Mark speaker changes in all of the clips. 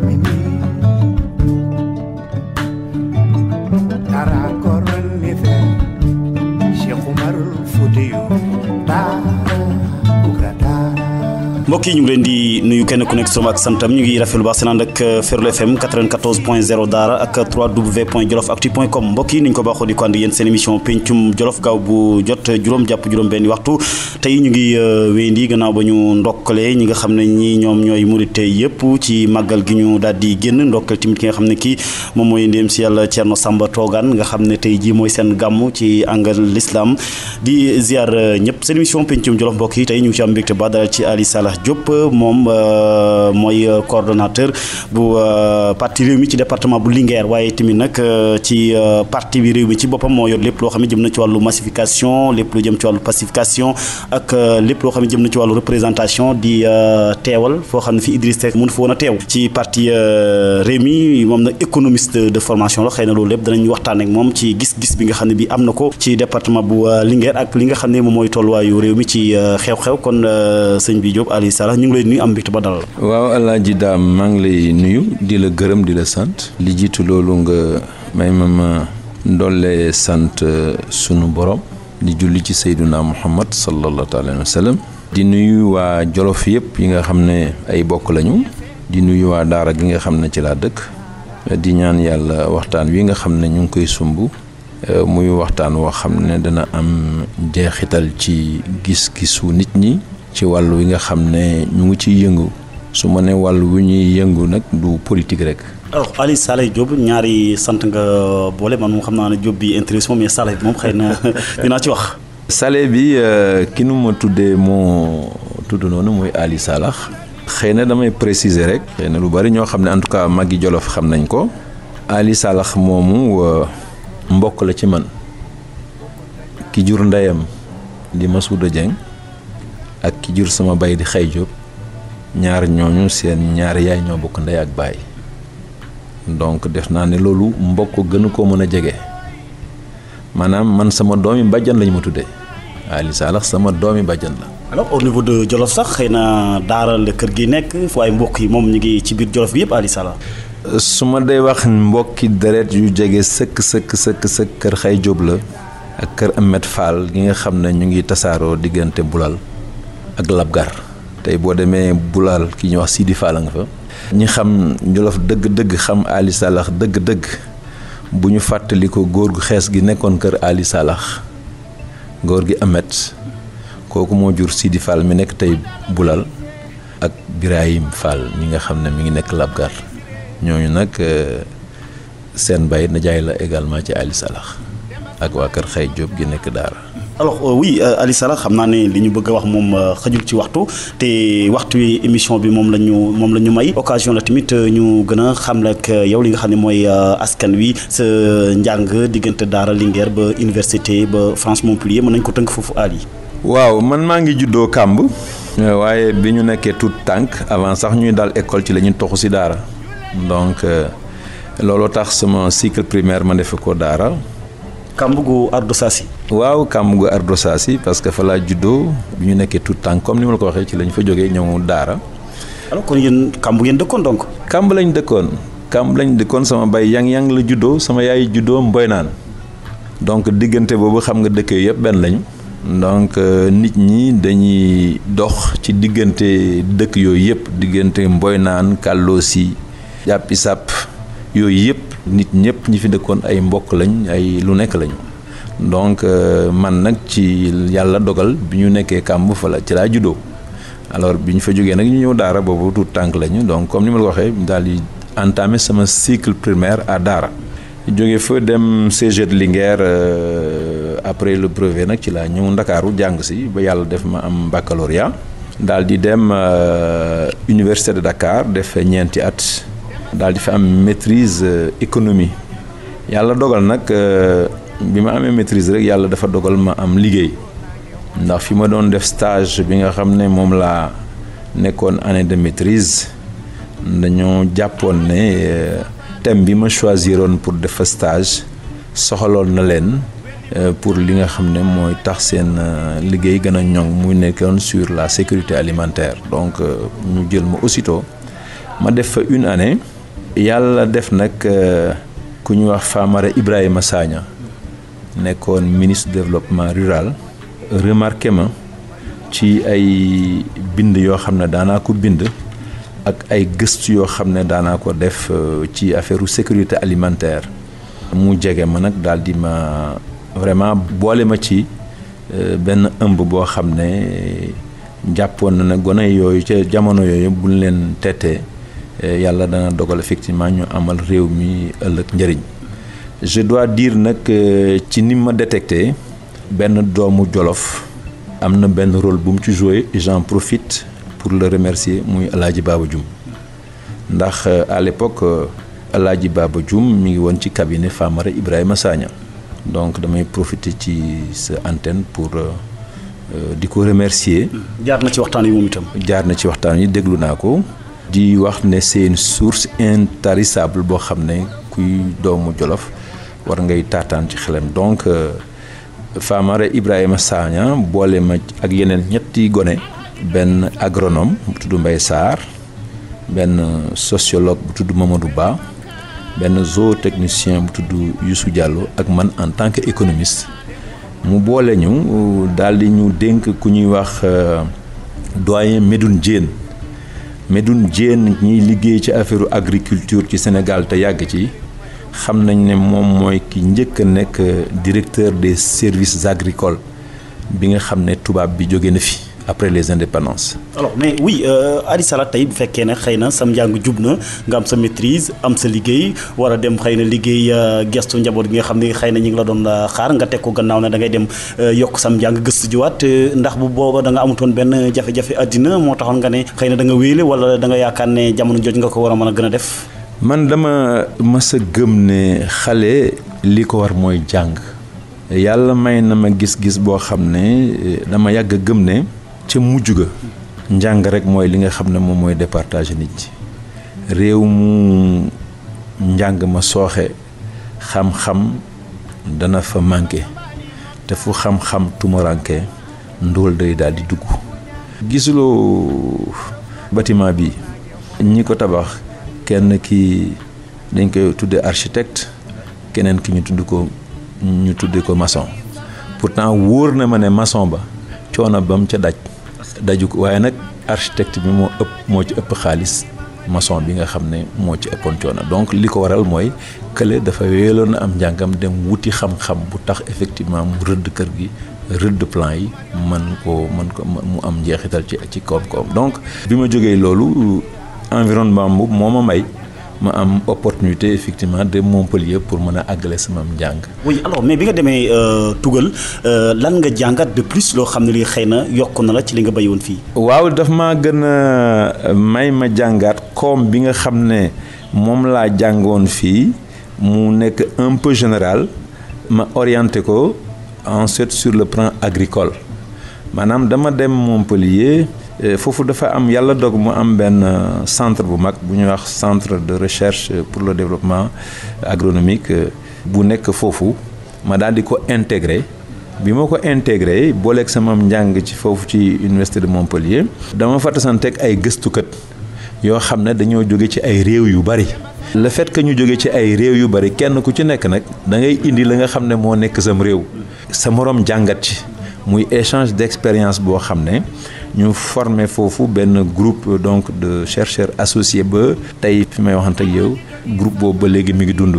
Speaker 1: mini dara koron ni fe Cheikh Oumar Foutiyou
Speaker 2: mbokk yi ñu ngi leen di nuyu kenn ku nekk sama ak santam ñu ngi rafetlu baax seen ànd ak Ferlo FM 94.0 Daara ak www.jolofactu.com mbokk yi ni ñu ko baaxoo di ko ànd yéen seen émission pencum Jolof gaaw bu jot juróom jàpp juróom benn waxtu tey ñu ngi wéyandi gannaaw ba ñu ndokkalee ñi nga xam ne ñi ñoom ñooy murit yëpp ci màggal gi ñu daal di génn ndokkal tamit ki nga xam ne kii moom mooy ndéem si yàlla Thierno Samba Togane nga xam ne tey jii mooy seen gàmm ci angal l'islam di ziar ñëpp seen émission pencum Jolof mbokk yi tey ñu ngi ci am mbégte ba dalal ci Ali Salah Diop moom mooy coordonnateur bu parti réew mi ci département bu Linguère waaye tamit nag ci parti bi réew mi ci boppam moo yor lépp loo xam ne jëm na ci wàllu massification lépp lu jëm ci wàllu pacification ak lépp loo xam ne jëm na ci wàllu représentation di teewal foo xam ne fi Idriss Seck mun fa woon a teew ci parti réew mi moom nag économiste de formation la xëy na loolu lépp danañ waxtaan ak moom ci gis-gis bi nga xam ne bi am na ko ci département bu Linguère ak li nga xam ne moom mooy tolluwaayu réew mi ci xew-xew kon sëñ bi Diop Ali Salah ñu ngi lay nuyu am mbégte ba dalal.
Speaker 3: waaw Alaaji Daam maa ngi lay nuyu di la gërëm di la sant li jiitu loolu nga may ma doole sant sunu borom di julli ci Seydina Muhammad sallallahu alayhi wa sallam di nuyu waa Jolof yëpp yi nga xam ne ay bokk lañu di nuyu waa Daara gi nga xam ne ci laa dëkk di ñaan yàlla waxtaan wi nga xam ne ñu ngi koy sumb muy waxtaan woo xam ne dana am jeexital ci gis-gisu nit ñi ci wàllu wi nga xam ne ñu ngi ciy yëngu su ma ne wàllu wi ñuy yëngu nag du politique rek.
Speaker 2: alors Ali Salah Diop ñaari sant nga boole man moom xam naa ne Diop bi intéressé moom mais Salah bi moom xëy na dinaa ci wax.
Speaker 3: Salah bi ki nu ma tuddee moo tudd noonu mooy Ali Salah xëy na damay préciser rek xëy na lu bari ñoo xam ne en tout cas magi Jolof xam nañ ko Ali Salah moomu mbokk la ci man ki jur ndeyam di Masouda Dieng ak ki jur sama bay di Xay Diop ñaar ñooñu seen ñaar yaay ñoo bokk ndey ak baay donc def naa ne loolu mbokk gënu ko mën a jege maanaam man sama doomi bàjjan lañu ma tuddee Ali Salah sama doomi bàjjan la.
Speaker 2: alors au niveau de Jolof sax xëy na Daara la kër gi nekk waaye mbokk yi moom ñu ngi ci biir Jolof bi yëpp Ali Salah.
Speaker 3: su ma day wax mbokki deret yu jege sëkk kër Xay Diop la ak kër Ahmed Fall gi nga xam ne ñu ngi tasaaroo diggante Bulal ak Labgar tey boo demee Bulal ki ñuy wax Sidi Fall nga fa ñi xam Jolof dëgg-dëgg xam Ali Salah dëgg-dëgg bu ñu fàttali ko góor gu xees gi nekkoon kër Ali Salah góor gi Ahmed kooku moo jur Sidi Fall mi nekk tey Bulal ak Birahim Fall ñi nga xam ne mi ngi nekk Labgar ñooñu nag seen bay na jaay la également ci Ali Salah ak waa kër Xay Diop gi nekk Daara.
Speaker 2: alors oui Ali Salah xam naa ne li ñu bëgg a wax moom xajul ci waxtu te waxtu wi émission bi moom la ñu may occasion la tamit ñu gën a xam ak yow li nga xam ne mooy askan wi sa njàng diggante Daara Linguère ba université ba France Montpellier mën nañ ko tënk foofu Ali.
Speaker 3: waaw man maa ngi juddoo Kamb waaye bi ñu nekkee tout tànk avant sax ñuy daal école ci la ñu toxu si Daara donc looloo tax sama cycle primaire ma defe ko Daara.
Speaker 2: Kamb gu Ardo Sassi.
Speaker 3: waaw Kamb gu Ardo Sassi parce que fa laa juddoo bi ñu nekkee tout temps comme ni ma la ko waxee ci lañ fa jógee ñëw Daara.
Speaker 2: alors kon yéen Kamb ngeen dëkkoon donc.
Speaker 3: Kamb lañ dëkkoon sama bay yang la juddoo sama yaay juddoo Mboynaan donc diggante boobu xam nga dëkk yëpp benn lañu. donc nit ñi dañuy dox ci diggante dëkk yooyu yëpp diggante Mboynaan Kalloosi Jàppi Sàpp yooyu yëpp. nit ñëpp ñi fi dëkkoon ay mbokk lañ ay lu nekk lañu donc man nag ci yàlla dogal bi ñu nekkee Kamb fa la ci laa juddoo alors bi ñu fa jógee nag ñu ñëw Daara boobu tout tànk lañu donc comme ni ma la ko waxee daal di entamé sama cycle primaire à Daara jóge fa dem CG de Linguère après le brevet nag ci laa ñëw Ndakaaru jàng si ba yàlla def ma am baccalauréat daal di dem Université de Dakar def ñeenti at daal di fa am maîtrise économie yàlla dogal nag bi ma amee maîtrise rek yàlla dafa dogal ma am liggéey ndax fi ma doon def stage bi nga xam ne moom laa nekkoon année de maîtrise dañoo jàppoon ne thème bi ma choisiroon pour def fa stage soxaloon na leen pour li nga xam ne mooy tax seen liggéey gën a ñoŋ muy nekkoon sur la sécurité alimentaire donc ñu jël ma aussitôt ma def fa une année yàlla def nag ku ñu wax Famara Ibrahima Sagna nekkoon ministre développement rural remarqué ma ci ay bind yoo xam ne daanaa ko bind ak ay gëstu yoo xam ne daanaa ko def ci affaire sécurité alimentaire mu jege ma nag daal di ma vraiment boole ma ci benn ëmb boo xam ne jàppoon na ne gone yooyu ca jamono yooyu buñ leen teetee yàlla dana dogal effectivement ñu amal réew mi ëllëg njëriñ. Je dois dire nag ci ni ma détecté benn doomu Jolof am na benn rôle bu mu ci joué et j'en profite pour le remercier muy El Hadj Baba Dioum ndax à l'époque El Hadj Baba Dioum mi ngi woon ci cabinet Famara Ibrahima Sagna donc damay profiter ci sa antenne pour di ko remercier.
Speaker 2: jaar na ci waxtaan yi moom itam.
Speaker 3: jaar na ci waxtaan yi déglu naa ko. di wax ne c'est une source intarissable boo xam ne kuy doomu Jolof war ngay taataan ci xelam donc Famara Ibrahima Sagna boole ma ak yeneen ñetti gone benn agronome bu tudd Mbaye Sarr benn sociologue bu tudd Mamadou Ba benn zootechnicien bu tudd Youssou Diallo ak man en tant que économiste mu boole ñu daal di ñu dénk ku ñuy wax doyen Medoune Diène Medoune Diène ñiy liggéey ci affaire agriculture ci Sénégal te yàgg ci xam nañ ne moom mooy ki njëkk a nekk directeur des services agricoles bi nga xam ne tubaab bi jóge na fi après les indépendances.
Speaker 2: alors mais oui Ady Salat tey bu fekkee ne xëy na sam njàng jub na nga am sa maîtrise am sa liggéey war a dem xëy na liggéey gestu njaboot gi nga xam ne xëy na ñu ngi la doon xaar nga teg ko gannaaw ne da ngay dem yokk sam njàng gëstu jiwaat ndax bu booba da nga amutoon benn jafe-jafe àddina moo taxoon nga ne xëy na da nga wéyle wala da nga yaakaar ne jamono jooj nga ko war a mën a gën a def.
Speaker 3: man dama mës a gëm ne xale li ko war mooy jàng yàlla may na ma gis-gis boo xam ne dama yàgg a gëm ne ca mujj ga njàng rek mooy li nga xam ne moom mooy départager nit ñi réew mu njàng ma sooxe xam-xam dana fa manqué te fu xam-xam tumaranke ndóol day daal di dugg. gisuloo bâtiment bi ñi ko tabax kenn ki dañ koy tudde architecte keneen ki ñu tudde ko maçon pourtant wóor na ma ne maçon ba coono bam ca daju ko waaye nag architecte bi moo ci ëpp xaalis maçon bi nga xam ne moo ci ëppoon coono donc li ko waral mooy kële dafa weeloon na am njàngam dem wuti xam-xam bu tax effectivement mu rëdd kër gi rëdd plan yi mu am njeexital ci koom-koom donc bi ma jógee loolu environnement boobu moo ma may ma am opportunité effectivement de Montpellier pour mën a àggale sama njàng.
Speaker 2: oui alors mais bi nga demee tugal lan nga jàngat de plus loo xam ne lii xëy na yokk na la ci li nga béyoon fii.
Speaker 3: waaw daf maa gën a may ma jàngaat koom bi nga xam ne moom laa jàngoon fii mu nekk un peu général ma orienté ko ensuite sur le plan agricole maanaam dama dem Montpellier. foofu dafa am yàlla dog mu am benn centre bu mag bu ñuy wax centre de recherche pour le développement agronomique bu nekk foofu ma daal di ko intégré bi ma ko intégré booleeg sama njàng ci foofu ci université de Montpellier dama fa tasanteeg ay gëstukat yoo xam ne dañoo jóge ci ay réew yu bari. le fait que ñu jóge ci ay réew yu bari kenn ku ci nekk nag da ngay indi la nga xam ne moo nekk sam réew sa moroom jàngat ci muy échange d'expérience boo xam ne ñu formé foofu benn groupe donc de chercheurs associés ba tey fi may waxante ak yow groupe boobu ba léegi mi ngi dund.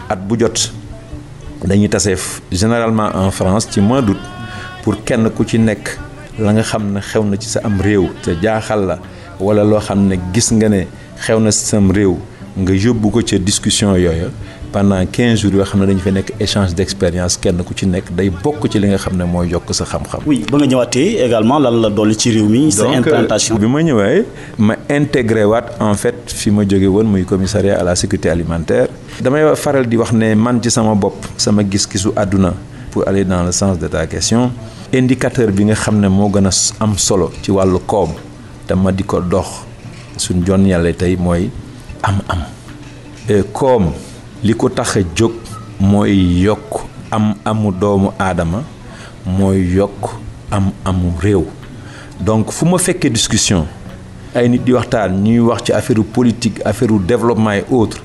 Speaker 3: at bu jot dañuy taseef généralement en France ci mois d'août pour kenn ku ci nekk la nga xam ne xew na ci sa am réew te jaaxal la wala loo xam ne gis nga ne xew na ci sam réew nga yóbbu ko ca discussion yooyu pendant 15 jours yoo xam ne dañu fa nekk échange d'expérience kenn ku ci nekk day bokk ci li nga xam ne mooy yokk sa xam-xam.
Speaker 2: oui ba nga ñëwaatee également lan la dolli ci réew mi. sa implantation
Speaker 3: bi ma ñëwee ma intégré waat en fait fi ma jóge woon muy commissariat à la sécurité alimentaire. damay faral di wax ne man ci sama bopp sama gis-gisu àdduna pour aller dans le sens de ta question indicateur bi nga xam ne moo gën a am solo ci wàllu koom te ma di ko dox suñ jon yàlla tey mooy am-am koom. li ko tax a jóg mooy yokk amu doomu aadama mooy yokk amu réew donc fu ma fekkee discussion ay nit di waxtaan ñuy wax ci affaire politique affaire développement et autres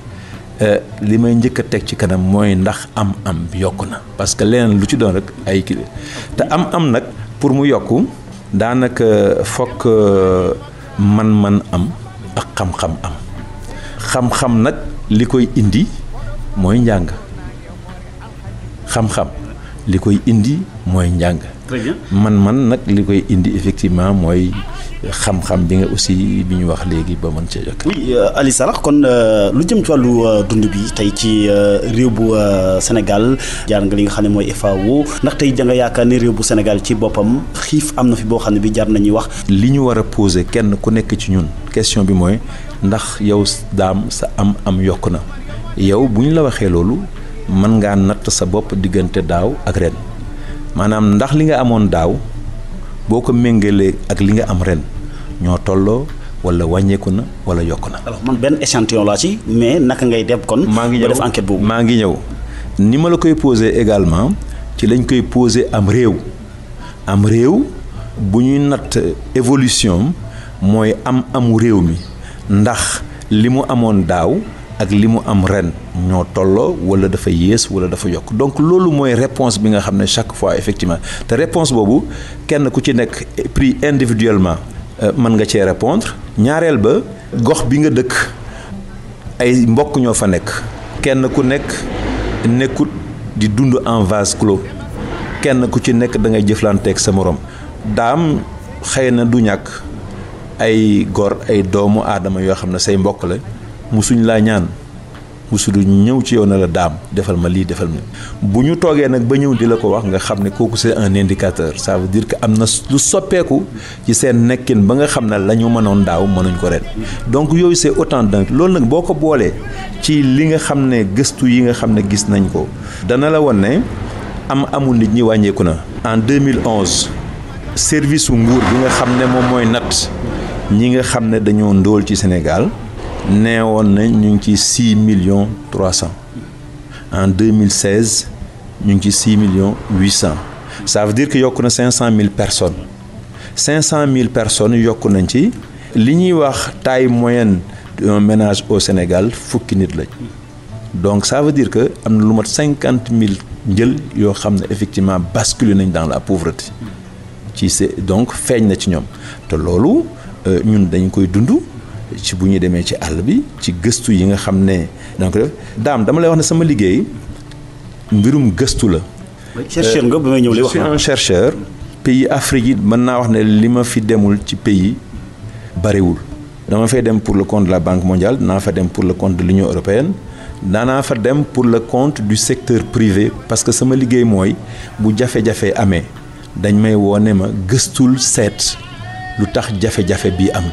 Speaker 3: li may njëkk a teg ci kanam mooy ndax am bi yokku na parce que leneen lu ci doon rek ay kii te am nag pour mu yokku daanaka fokk man am ak xam-xam am xam-xam nag li koy indi mooy njàng xam-xam li koy indi mooy njàng.
Speaker 2: Très bien.
Speaker 3: man nag li koy indi effectivement mooy xam-xam bi nga aussi bi ñu wax léegi ba mën cee jokk.
Speaker 2: oui Ali Sarax kon lu jëm ci wàllu dund bi tey ci réew bu Sénégal jaar nga li nga xam ne mooy FAO ndax tey da nga yaakaar ne réew bu Sénégal ci boppam xiif am na fi boo xam ne bi jaar nañuy wax.
Speaker 3: li ñu war a poser kenn ku nekk ci ñun question bi mooy ndax yow daam sa am yokk na yow bu ñu la waxee loolu mën ngaa natt sa bopp diggante daaw ak ren maanaam ndax li nga amoon daaw boo ko méngalee ak li nga am ren ñoo tolloo wala wàññeeku na wala yokk na.
Speaker 2: alors man benn échantillon laa ci mais naka ngay def kon.
Speaker 3: maa ngi ñëw
Speaker 2: def enquête boobu.
Speaker 3: maa ngi ñëw ni ma la koy poser également ci lañ koy poser am réew bu ñuy natt évolution mooy amu réew mi ndax li mu amoon daaw ak li mu am ren ñoo tolloo wala dafa yées wala dafa yokk donc loolu mooy réponse bi nga xam ne chaque fois effectivement te réponse boobu kenn ku ci nekk pris individuellement mën nga cee répondre ñaareel ba gox bi nga dëkk ay mbokk ñoo fa nekk kenn ku nekk nekkut di dund en vase clos kenn ku ci nekk da ngay jëflanteeg sa morom daam xëy na du ñàkk ay góor ay doomu aadama yoo xam ne say mbokk la musuñ laa ñaan musuñu ñëw ci yow na la daam defal ma lii defal ma bu ñu toogee nag ba ñëw di la ko wax nga xam ne kooku c'est un indicateur ça veut dire que am na lu soppeeku ci seen nekkin ba nga xam ne la ñu mënoon daaw mënuñ ko ren donc yooyu c'est autant de loolu nag boo ko boolee ci li nga xam ne gëstu yi nga xam ne gis nañ ko dana la won ne amul nit ñi wàññeeku na en 2011 service su nguur bi nga xam ne moom mooy natt ñi nga xam ne dañoo ndóol ci Sénégal neewoon nañ ñu ngi ci 6,3 millions en 2016 ñu ngi ci 6,8 millions ça veut dire que yokku na 500,000 personnes 500,000 personnes yokku nañ ci li ñuy wax taille moyenne d'un ménage au Sénégal fukki nit lañ donc ça veut dire que am na lu mat 50,000 njël yoo xam ne effectivement basculé nañ dans la pauvreté donc feeñ na ci ñoom te loolu ñun dañ koy dund ci bu ñu demee ci àll bi ci gëstu yi nga xam ne donc daam dama lay wax ne sama liggéey mbirum gëstu la.
Speaker 2: chercheur nga ba may ñëw lay wax.
Speaker 3: je suis un chercheur. pays Afrique yi mën naa wax ne li ma fi demul ci pays bariwul dama fay dem pour le compte de la Banque mondiale danaa fa dem pour le compte de l'Union européenne daanaa fa dem pour le compte du secteur privé parce que sama liggéey mooy bu jafe-jafe amee dañ may woone ma gëstul seet lu tax jafe-jafe bi am.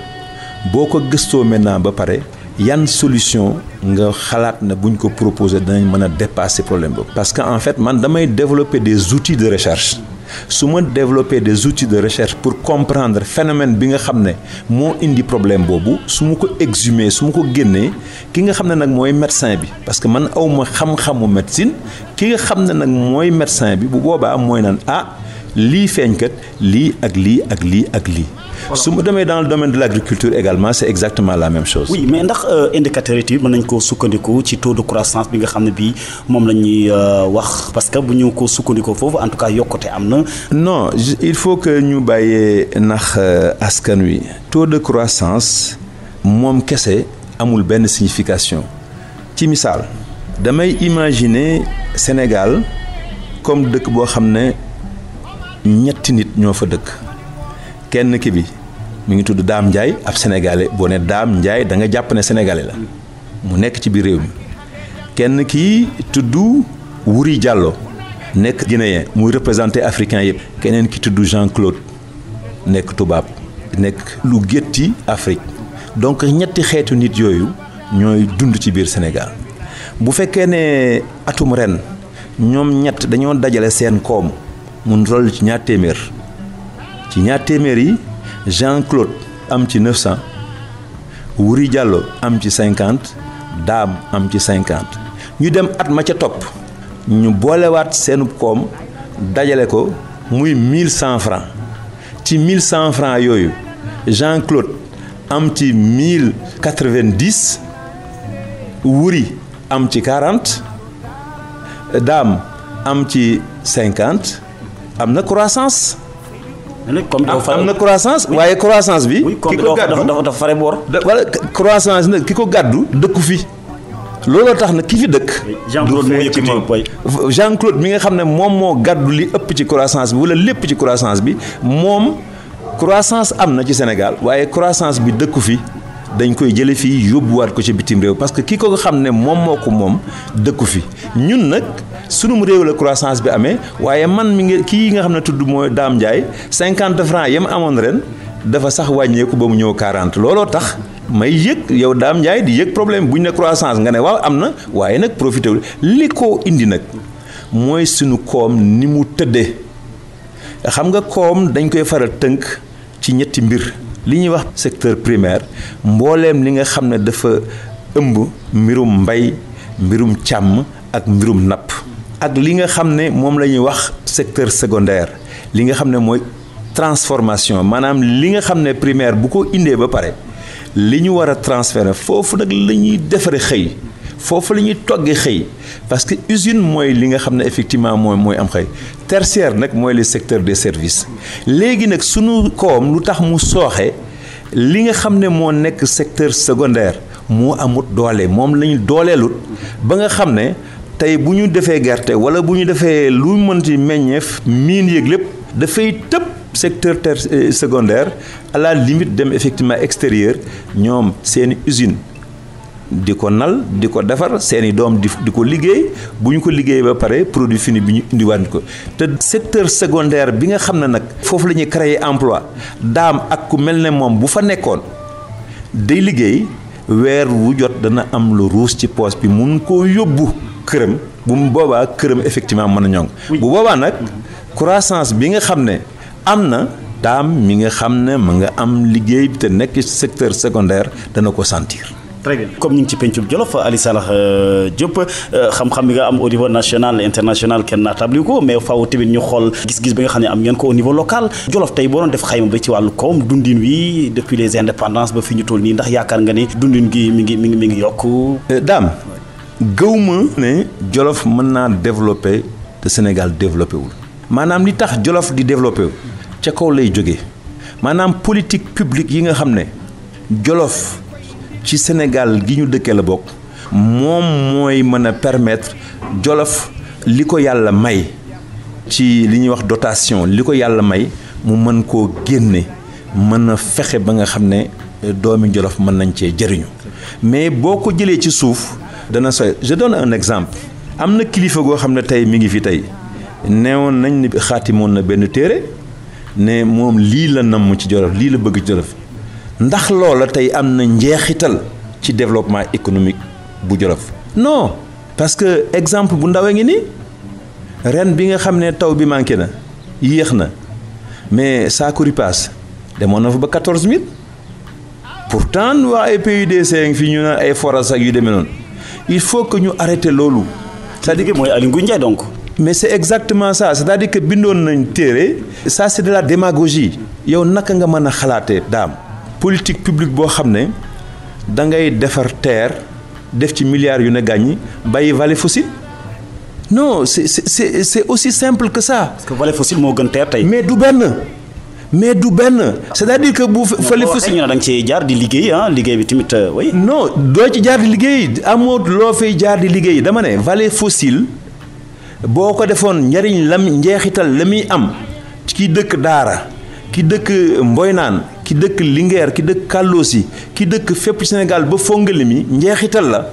Speaker 3: boo ko gëstoo maintenant ba pare yan solution nga xalaat na buñ ko proposer danañ mën a dépasser problème boobu parce que en fait man damay développer des outils de recherche su ma développer des outils de recherche pour comprendre phénomène bi nga xam ne moo indi problème boobu su ma ko exhumer su ma ko génnee ki nga xam ne nag mooy médecin bi parce que man awma xam-xamu médecine ki nga xam ne nag mooy médecin bi bu boobaa mooy naan lii feeñkat lii ak lii ak lii ak lii su ma demee dans le domaine de l'agriculture également c'est exactement la même chose.
Speaker 2: oui mais ndax indicateur yi mën nañ koo sukkandiku ci taux de croissance bi nga xam ne bii moom la ñuy wax parce que bu ñu ko sukkandikoo foofu en tout cas yokkute am na.
Speaker 3: non il faut que ñu bàyyee nax askan wi taux de croissance moom kese amul benn signification ci misaal damay imaginer Sénégal comme dëkk boo xam ne ñetti nit ñoo fa dëkk. kenn ki bi mi ngi tudd Dame Ndiaye ab sénégalais boo ne Dame Ndiaye da nga jàpp ne sénégalais la mu nekk ci biir réew mi kenn ki tudd Wuri Diallo nekk guinéen muy représenté africain yëpp keneen ki tudd Jean-Claude nekk tubaab nekk lu gétti Afrique donc ñetti xeetu nit yooyu ñooy dund ci biir Sénégal bu fekkee ne atum ren ñoom ñett dañoo dajale seen koom mun toll ci ñaar téeméer yi Jean-Claude am ci 900 Wuri Diallo am ci 50 Dame am ci 50 ñu dem at ma ca topp ñu boolewaat seenu koom dajale ko muy 1,100 francs ci 1,100 francs yooyu Jean-Claude am ci 1090 Wuri am ci 40 Daam am ci 50 am na croissance. am na croissance waaye croissance bi.
Speaker 2: ki ko gàddu dafa fare boor.
Speaker 3: wala croissance nag ki ko gàddu dëkku fi. looloo tax na ki fi dëkk. Jean-Claude mi nga xam ne moom moo gàddu li ëpp ci croissance bi wala lépp ci croissance bi moom croissance am na ci Sénégal waaye croissance bi dëkku fi dañ koy jële fii yóbbuwaat ko ci bitim réew parce que ki ko xam ne moom moo ko moom dëkku fi ñun nag sunum réew la croissance bi amee waaye man mi ngi kii nga xam ne tudd mooy Dame Ndiaye 50 francs yam amoon ren dafa sax wàññeeku ba mu ñëw 40 looloo tax may yëg yow Dame Ndiaye di yëg problème bu ñu ne croissance nga ne waaw am na waaye nag profité wul li ko indi nag mooy sunu koom ni mu tëddee xam nga koom dañ koy faral tënk ci ñetti mbir li ñuy wax secteur primaire mbooleem li nga xam ne dafa ëmb mbirum mbay mbirum càmm ak mbirum napp ak li nga xam ne moom la ñuy wax secteur secondaire li nga xam ne mooy transformation maanaam li nga xam ne primaire bu ko indee ba pare li ñu war a transférer foofu nag la ñuy defaree xëy foofu la ñuy toggee xëy parce que usine mooy li nga xam ne effectivement mooy am xëy tertiaire nag mooy le secteur des services léegi nag sunu koom lu tax mu sooxe li nga xam ne moo nekk secteur secondaire moo amut doole moom la ñu dooleelut ba nga xam ne tey bu ñu defee gerte wala bu ñu defee lu mënti meññeef miin yéeg lépp dafay tëb secteur secondaire à la limite dem effectivement extérieur ñoom seeni usine di ko nal di ko defar seeni doom di ko liggéey bu ñu ko liggéey ba pare produit fini bi ñu indiwaat ko te secteur secondaire bi nga xam ne nag foofu la ñuy créer emploi daam ak ku mel ne moom bu fa nekkoon day liggéey weer wu jot dana am lu ruus ci poos bi mun koo yóbbu këram bu mu boobaa këram effectivement mën a ñoŋ bu boobaa nag croissance bi nga xam ne am na daam mi nga xam ne ma nga am liggéey te nekk secteur secondaire dana ko sentir.
Speaker 2: très bien comme ñu ngi ci pencum Jolof Ali Salah Diop xam-xam bi nga am au niveau national international kenn naatable ko mais faaw tamit ñu xool gis-gis bi nga xam ne am ngeen ko au niveau local Jolof tey boo doon def xayma ba ci wàllu koom dundin wi depuis les indépendances ba fi ñu toll nii ndax yaakaar nga ni dundin gi mi ngi yokk.
Speaker 3: daam gëwma ne Jolof mën naa développer te Sénégal développé wul maanaam li tax Jolof di développé wu ca kaw lay jógee maanaam politique publique yi nga xam ne Jolof ci Sénégal gi ñu dëkkee la bokk moom mooy mën a permettre Jolof li ko yàlla may ci li ñuy wax dotation li ko yàlla may mu mën koo génne mën a fexe ba nga xam ne doomi Jolof mën nañ cee jëriñu mais boo ko jëlee ci suuf dana soy je donne un exemple am na kilifa goo xam ne tey mi ngi fi tey neewoon nañ ni xaatimoon na benn téere ne moom lii la namm ci Jolof lii la bëgg ci Jolof ndax loola tey am na njeexital ci développement économique bu Jolof non parce que exemple bu ndawee ngi nii ren bi nga xam ne taw bi manqué na yéex na mais saaku ripaas demoon na fa ba 14000 pourtant waa ay PUDC fi ñu naan ay forage ak yu demee noonu il faut que ñu arrêter loolu.
Speaker 2: c'est-à-dire que mooy Aly Ngouille Ndiaye donc.
Speaker 3: mais c'est exactement ça c'est-à-dire que bindoon nañ téere ça c'est de la démagogie yow naka nga mën a xalaatee daam politique publique boo xam ne da ngay defar terre def ci milliards yu ne gàññi bàyyi vallée fossile non c'est aussi simple que ça.
Speaker 2: parce que vallée fossile moo gën terre tey.
Speaker 3: mais du benn c'est-à-dire que bu vallée fossile
Speaker 2: ñu ne da nga cee jaar di liggéey liggéey bi tamit oui.
Speaker 3: non doo ci jaar di liggéey amoo loo fay jaar di liggéey dama ne vallée fossile boo ko defoon njariñ lam njeexital la muy am ki dëkk Daara ki dëkk Mboynaan ki dëkk Linguère ki dëkk Kalloosi ki dëkk fépp Sénégal ba Fongolimbi mi njeexital la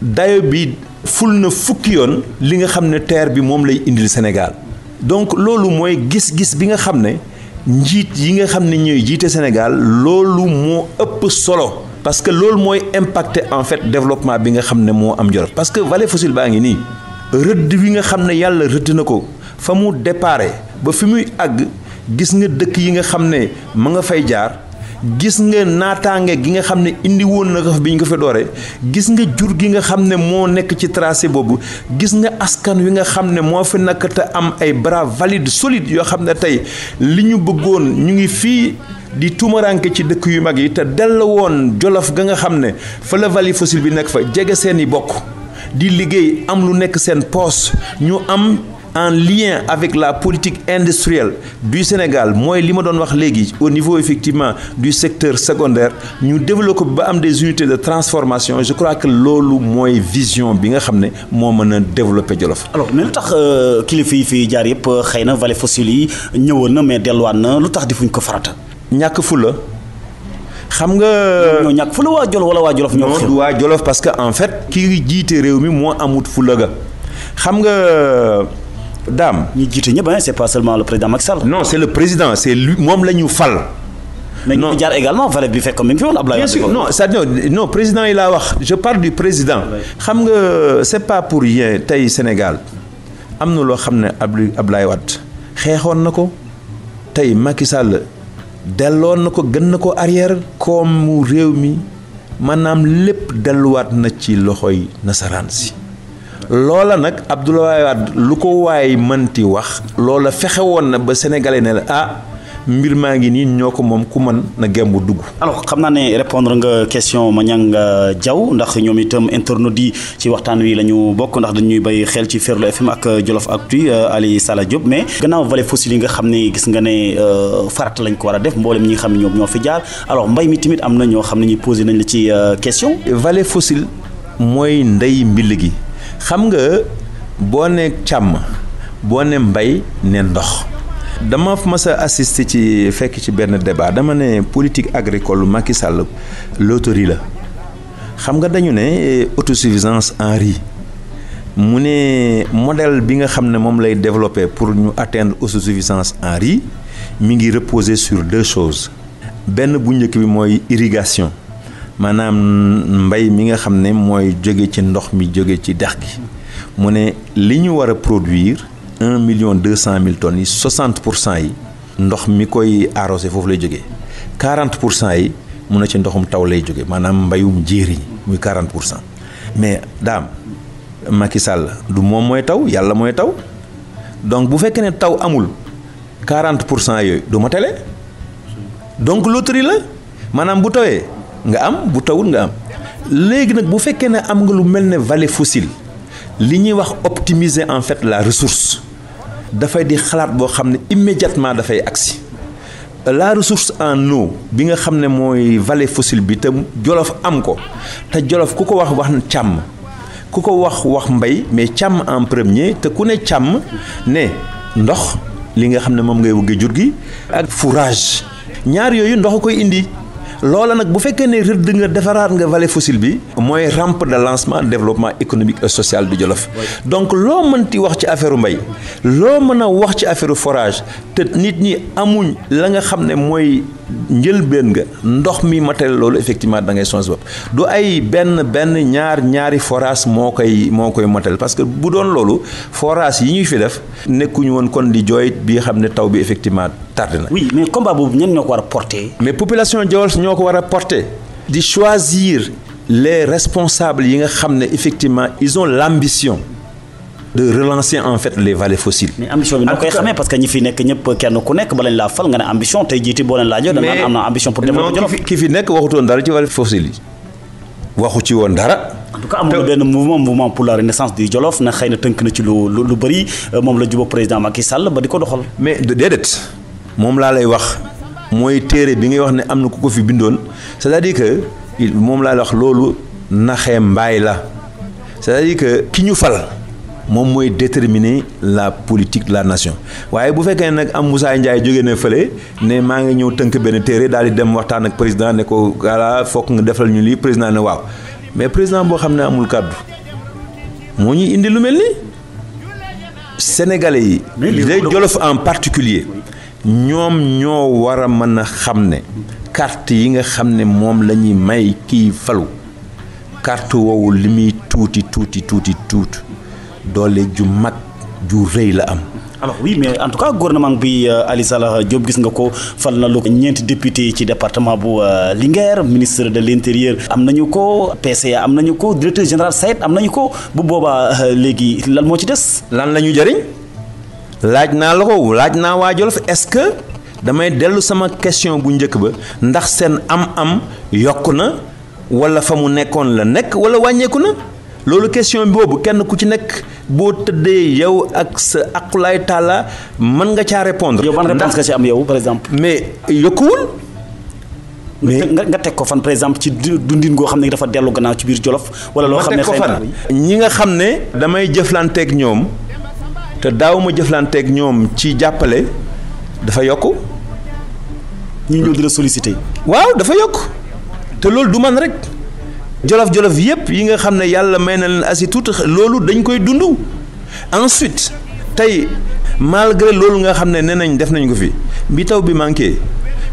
Speaker 3: dayo bi ful na fukki yoon li nga xam ne terre bi moom lay indil Sénégal donc loolu mooy gis-gis bi nga xam ne njiit yi nga xam ne ñooy jiite Sénégal loolu moo ëpp solo parce que loolu mooy impacter en fait développement bi nga xam ne moo am Jolof parce que vallée fossile baa ngi nii rëdd wi nga xam ne yàlla rëdd na ko fa mu déparé ba fi muy àgg gis nga dëkk yi nga xam ne ma nga fay jaar gis nga naataange gi nga xam ne indi woon na ko fi bi ñu ko fa dooree gis nga jur gi nga xam ne moo nekk ci tracé boobu gis nga askan wi nga xam ne moo fi nekk te am ay bras valides solides yoo xam ne tey li ñu bëggoon ñu ngi fii di tuumaranke ci dëkk yu mag yi te dell woon Jolof ga nga xam ne fa la vallée fossile bi nekk fa jege seeni bokk di liggéey am lu nekk seen poos ñu am en lien avec la politique industrielle du Sénégal mooy li ma doon wax léegi au niveau effectivement du secteur secondaire ñu développé ba am des unités de transformation je crois que loolu mooy vision bi nga xam ne moo mën a développer Jolof.
Speaker 2: alors mais lu tax kilifa yi fi jaar yëpp xëy na vallée fossile yi ñëwoon na mais delluwaat na lu tax defuñ ko farata.
Speaker 3: ñàkk fula xam nga.
Speaker 2: ñoo ñàkk fula waa Jolof wala waa Jolof. ñoo
Speaker 3: du waa Jolof parce que en fait ki jiite réew mi moo amut fula ga xam nga. Dame
Speaker 2: ñi jiite ñëpp c'est pas seulement le président Macky Sall.
Speaker 3: non c'est le président c'est lui moom la ñu fal.
Speaker 2: mais ñu jaar également vallée bi fekk comme mi ngi fi woon Ablaye.
Speaker 3: bien sûr non c'est-à-dire non président yi laa wax je parle du président. xam nga c'est pas pour rien tey Sénégal am na loo xam ne Ablaye Wade xeexoon na ko tey Macky Sall delloon na ko gën na ko arrière. comme mu réew mi maanaam lépp delluwaat na ci loxoy nasaraan si. loola nag Abdoulaye Wade lu ko waay mënti wax loola fexe woon na ba sénégalais ne la ah mbir maa ngi nii ñoo ko moom ku mën na gembu dugg.
Speaker 2: alors xam naa ne répondre nga question Maniang Diaw ndax ñoom itam internautes yi ci waxtaan wi la ñu bokk ndax dañuy bay xel ci Ferlo FM ak Jolof Actu Ali Sala Diop mais gannaaw vallée fossile yi nga xam ne gis nga ne farata lañ ko war a def mboolem ñi nga xam ne ñoom ñoo fi jaar alors mbay mi tamit am na ñoo xam ne ñuy posé nañ la ci question.
Speaker 3: vallée fossile mooy ndey mbill gi. xam nga boo ne càmm boo ne mbay ne ndox dama mas a assister ci fekk ci benn débat dama ne politique agricole Macky Sall loterie la xam nga dañu ne autosuffisance en riz mu ne modèle bi nga xam ne moom lay développer pour ñu atteindre autosuffisance en riz mi ngi reposer sur deux choses benn bu njëkk bi mooy irrigation maanaam mbay mi nga xam ne mooy jóge ci ndox mi jóge ci dex gi mu ne li ñu war a produire 1,2 million tonnes yi 60% yi ndox mi koy arrosé foofu lay jógee 40% yi mun na ci ndoxum taw lay jóge maanaam mbayum jéeri muy 40% mais daam Macky Sall du moom mooy taw yàlla mooy taw donc bu fekkee ne taw amul 40% yooyu du ma tele donc loterie la maanaam bu tawee nga am bu tawul nga am léegi nag bu fekkee ne am nga lu mel ne vallée fossile li ñuy wax optimiser en fait la ressource dafay di xalaat boo xam ne immédiatement dafay agsi la ressource en eau bi nga xam ne mooy vallée fossile bi te Jolof am ko te Jolof ku ko wax càmm ku ko wax mbay mais càmm en premier te ku ne càmm ne ndox li nga xam ne moom ngay wëgge jur gi ak fourrage ñaar yooyu ndox koy indi loola nag bu fekkee ne rëdd nga defaraat nga vallée fossile bi mooy rampe de lancement développement économique et social du Jolof donc loo mënti wax ci affaire mbay loo mën a wax ci affaire forage te nit ñi amuñ la nga xam ne mooy njëlbeen nga ndox mi matal loolu effectivement da ngay sonn bopp du ay benn ñaari forage moo koy matal parce que bu doon loolu forage yi ñuy fi def nekkuñu woon kon di jooy bi xam ne taw bi effectivement tardé na.
Speaker 2: oui mais combat boobu ñenn ñoo ko war a porter.
Speaker 3: mais population Jolof ñoo ko war a porter di choisir les responsables yi nga xam ne effectivement ils ont l'ambition de relancer en fait les vallées fossiles.
Speaker 2: mais ambition bi noo koy xamee parce que ñi fi nekk ñëpp kenn ku nekk ba lañ laa fal nga ne ambition tey jiiti boo leen laajoo. da naan am na ambition pour développer Jolof.
Speaker 3: ki fi nekk waxutoon dara ci vallées fossiles yi waxu ci woon dara.
Speaker 2: en tout cas am na benn mouvement pour la renaissance du Jolof na xëy na tënk na ci lu bëri moom la jubóo président Macky Sall ba di ko doxal.
Speaker 3: mais déedéet moom laa lay wax mooy téere bi ngay wax ne am na ku ko fi bindoon c'est-à-dire que moom laa lay wax loolu naxee mbaay la c'est-à-dire que ki ñu fal. moom mooy déterminer la politique de la nation waaye bu fekkee nag am Moussa Ndiaye jógee na fële ne maa ngi ñëw tënk benn téere daal di dem waxtaan ak président ne ko voilà fokk nga defal ñu lii président ne waaw mais président boo xam ne amul kàddu moo ñuy indi lu mel ni sénégalais yi. les Jolof en particulier ñoom ñoo war a mën a xam ne carte yi nga xam ne moom la ñuy may kii falu carte woowu li muy tuuti doole ju mag ju rëy la am.
Speaker 2: alors oui mais en tout cas gouvernement bi Ali Sala Diop gis nga ko fal na lu ñeenti député ci département bu Linguère ministre de l'intérieur am nañu ko PCA am nañu ko directeur général SAED am nañu ko bu boobaa léegi lan moo ci des.
Speaker 3: lan la ñu jëriñ laaj naa la ko laaj naa waa Jolof est-ce que damay dellu sama question bu njëkk ba ndax seen am-am yokku na wala fa mu nekkoon la nekk wala wàññeeku na loolu question boobu kenn ku ci nekk boo tëddee yow ak sa aqulaay taala mën nga caa répondre.
Speaker 2: yow ban réponse nga ci am yow par exemple.
Speaker 3: mais yokkuwul.
Speaker 2: mais nga teg ko fan par exemple ci dundin goo xam ne dafa dellu gannaaw ci biir Jolof. wala loo xam ne xëy na
Speaker 3: ñi nga xam ne damay jëflanteeg ñoom te daaw ma jëflanteeg ñoom ci jàppale dafa yokku.
Speaker 2: ñi ñëw di la solliciter.
Speaker 3: waaw dafa yokk te loolu du man rek jolof yépp yi nga xam ne yàlla may na leen asi tuuti loolu dañ koy dund. ensuite tey malgré loolu nga xam ne nee nañ def nañ ko fi bi taw bi manqué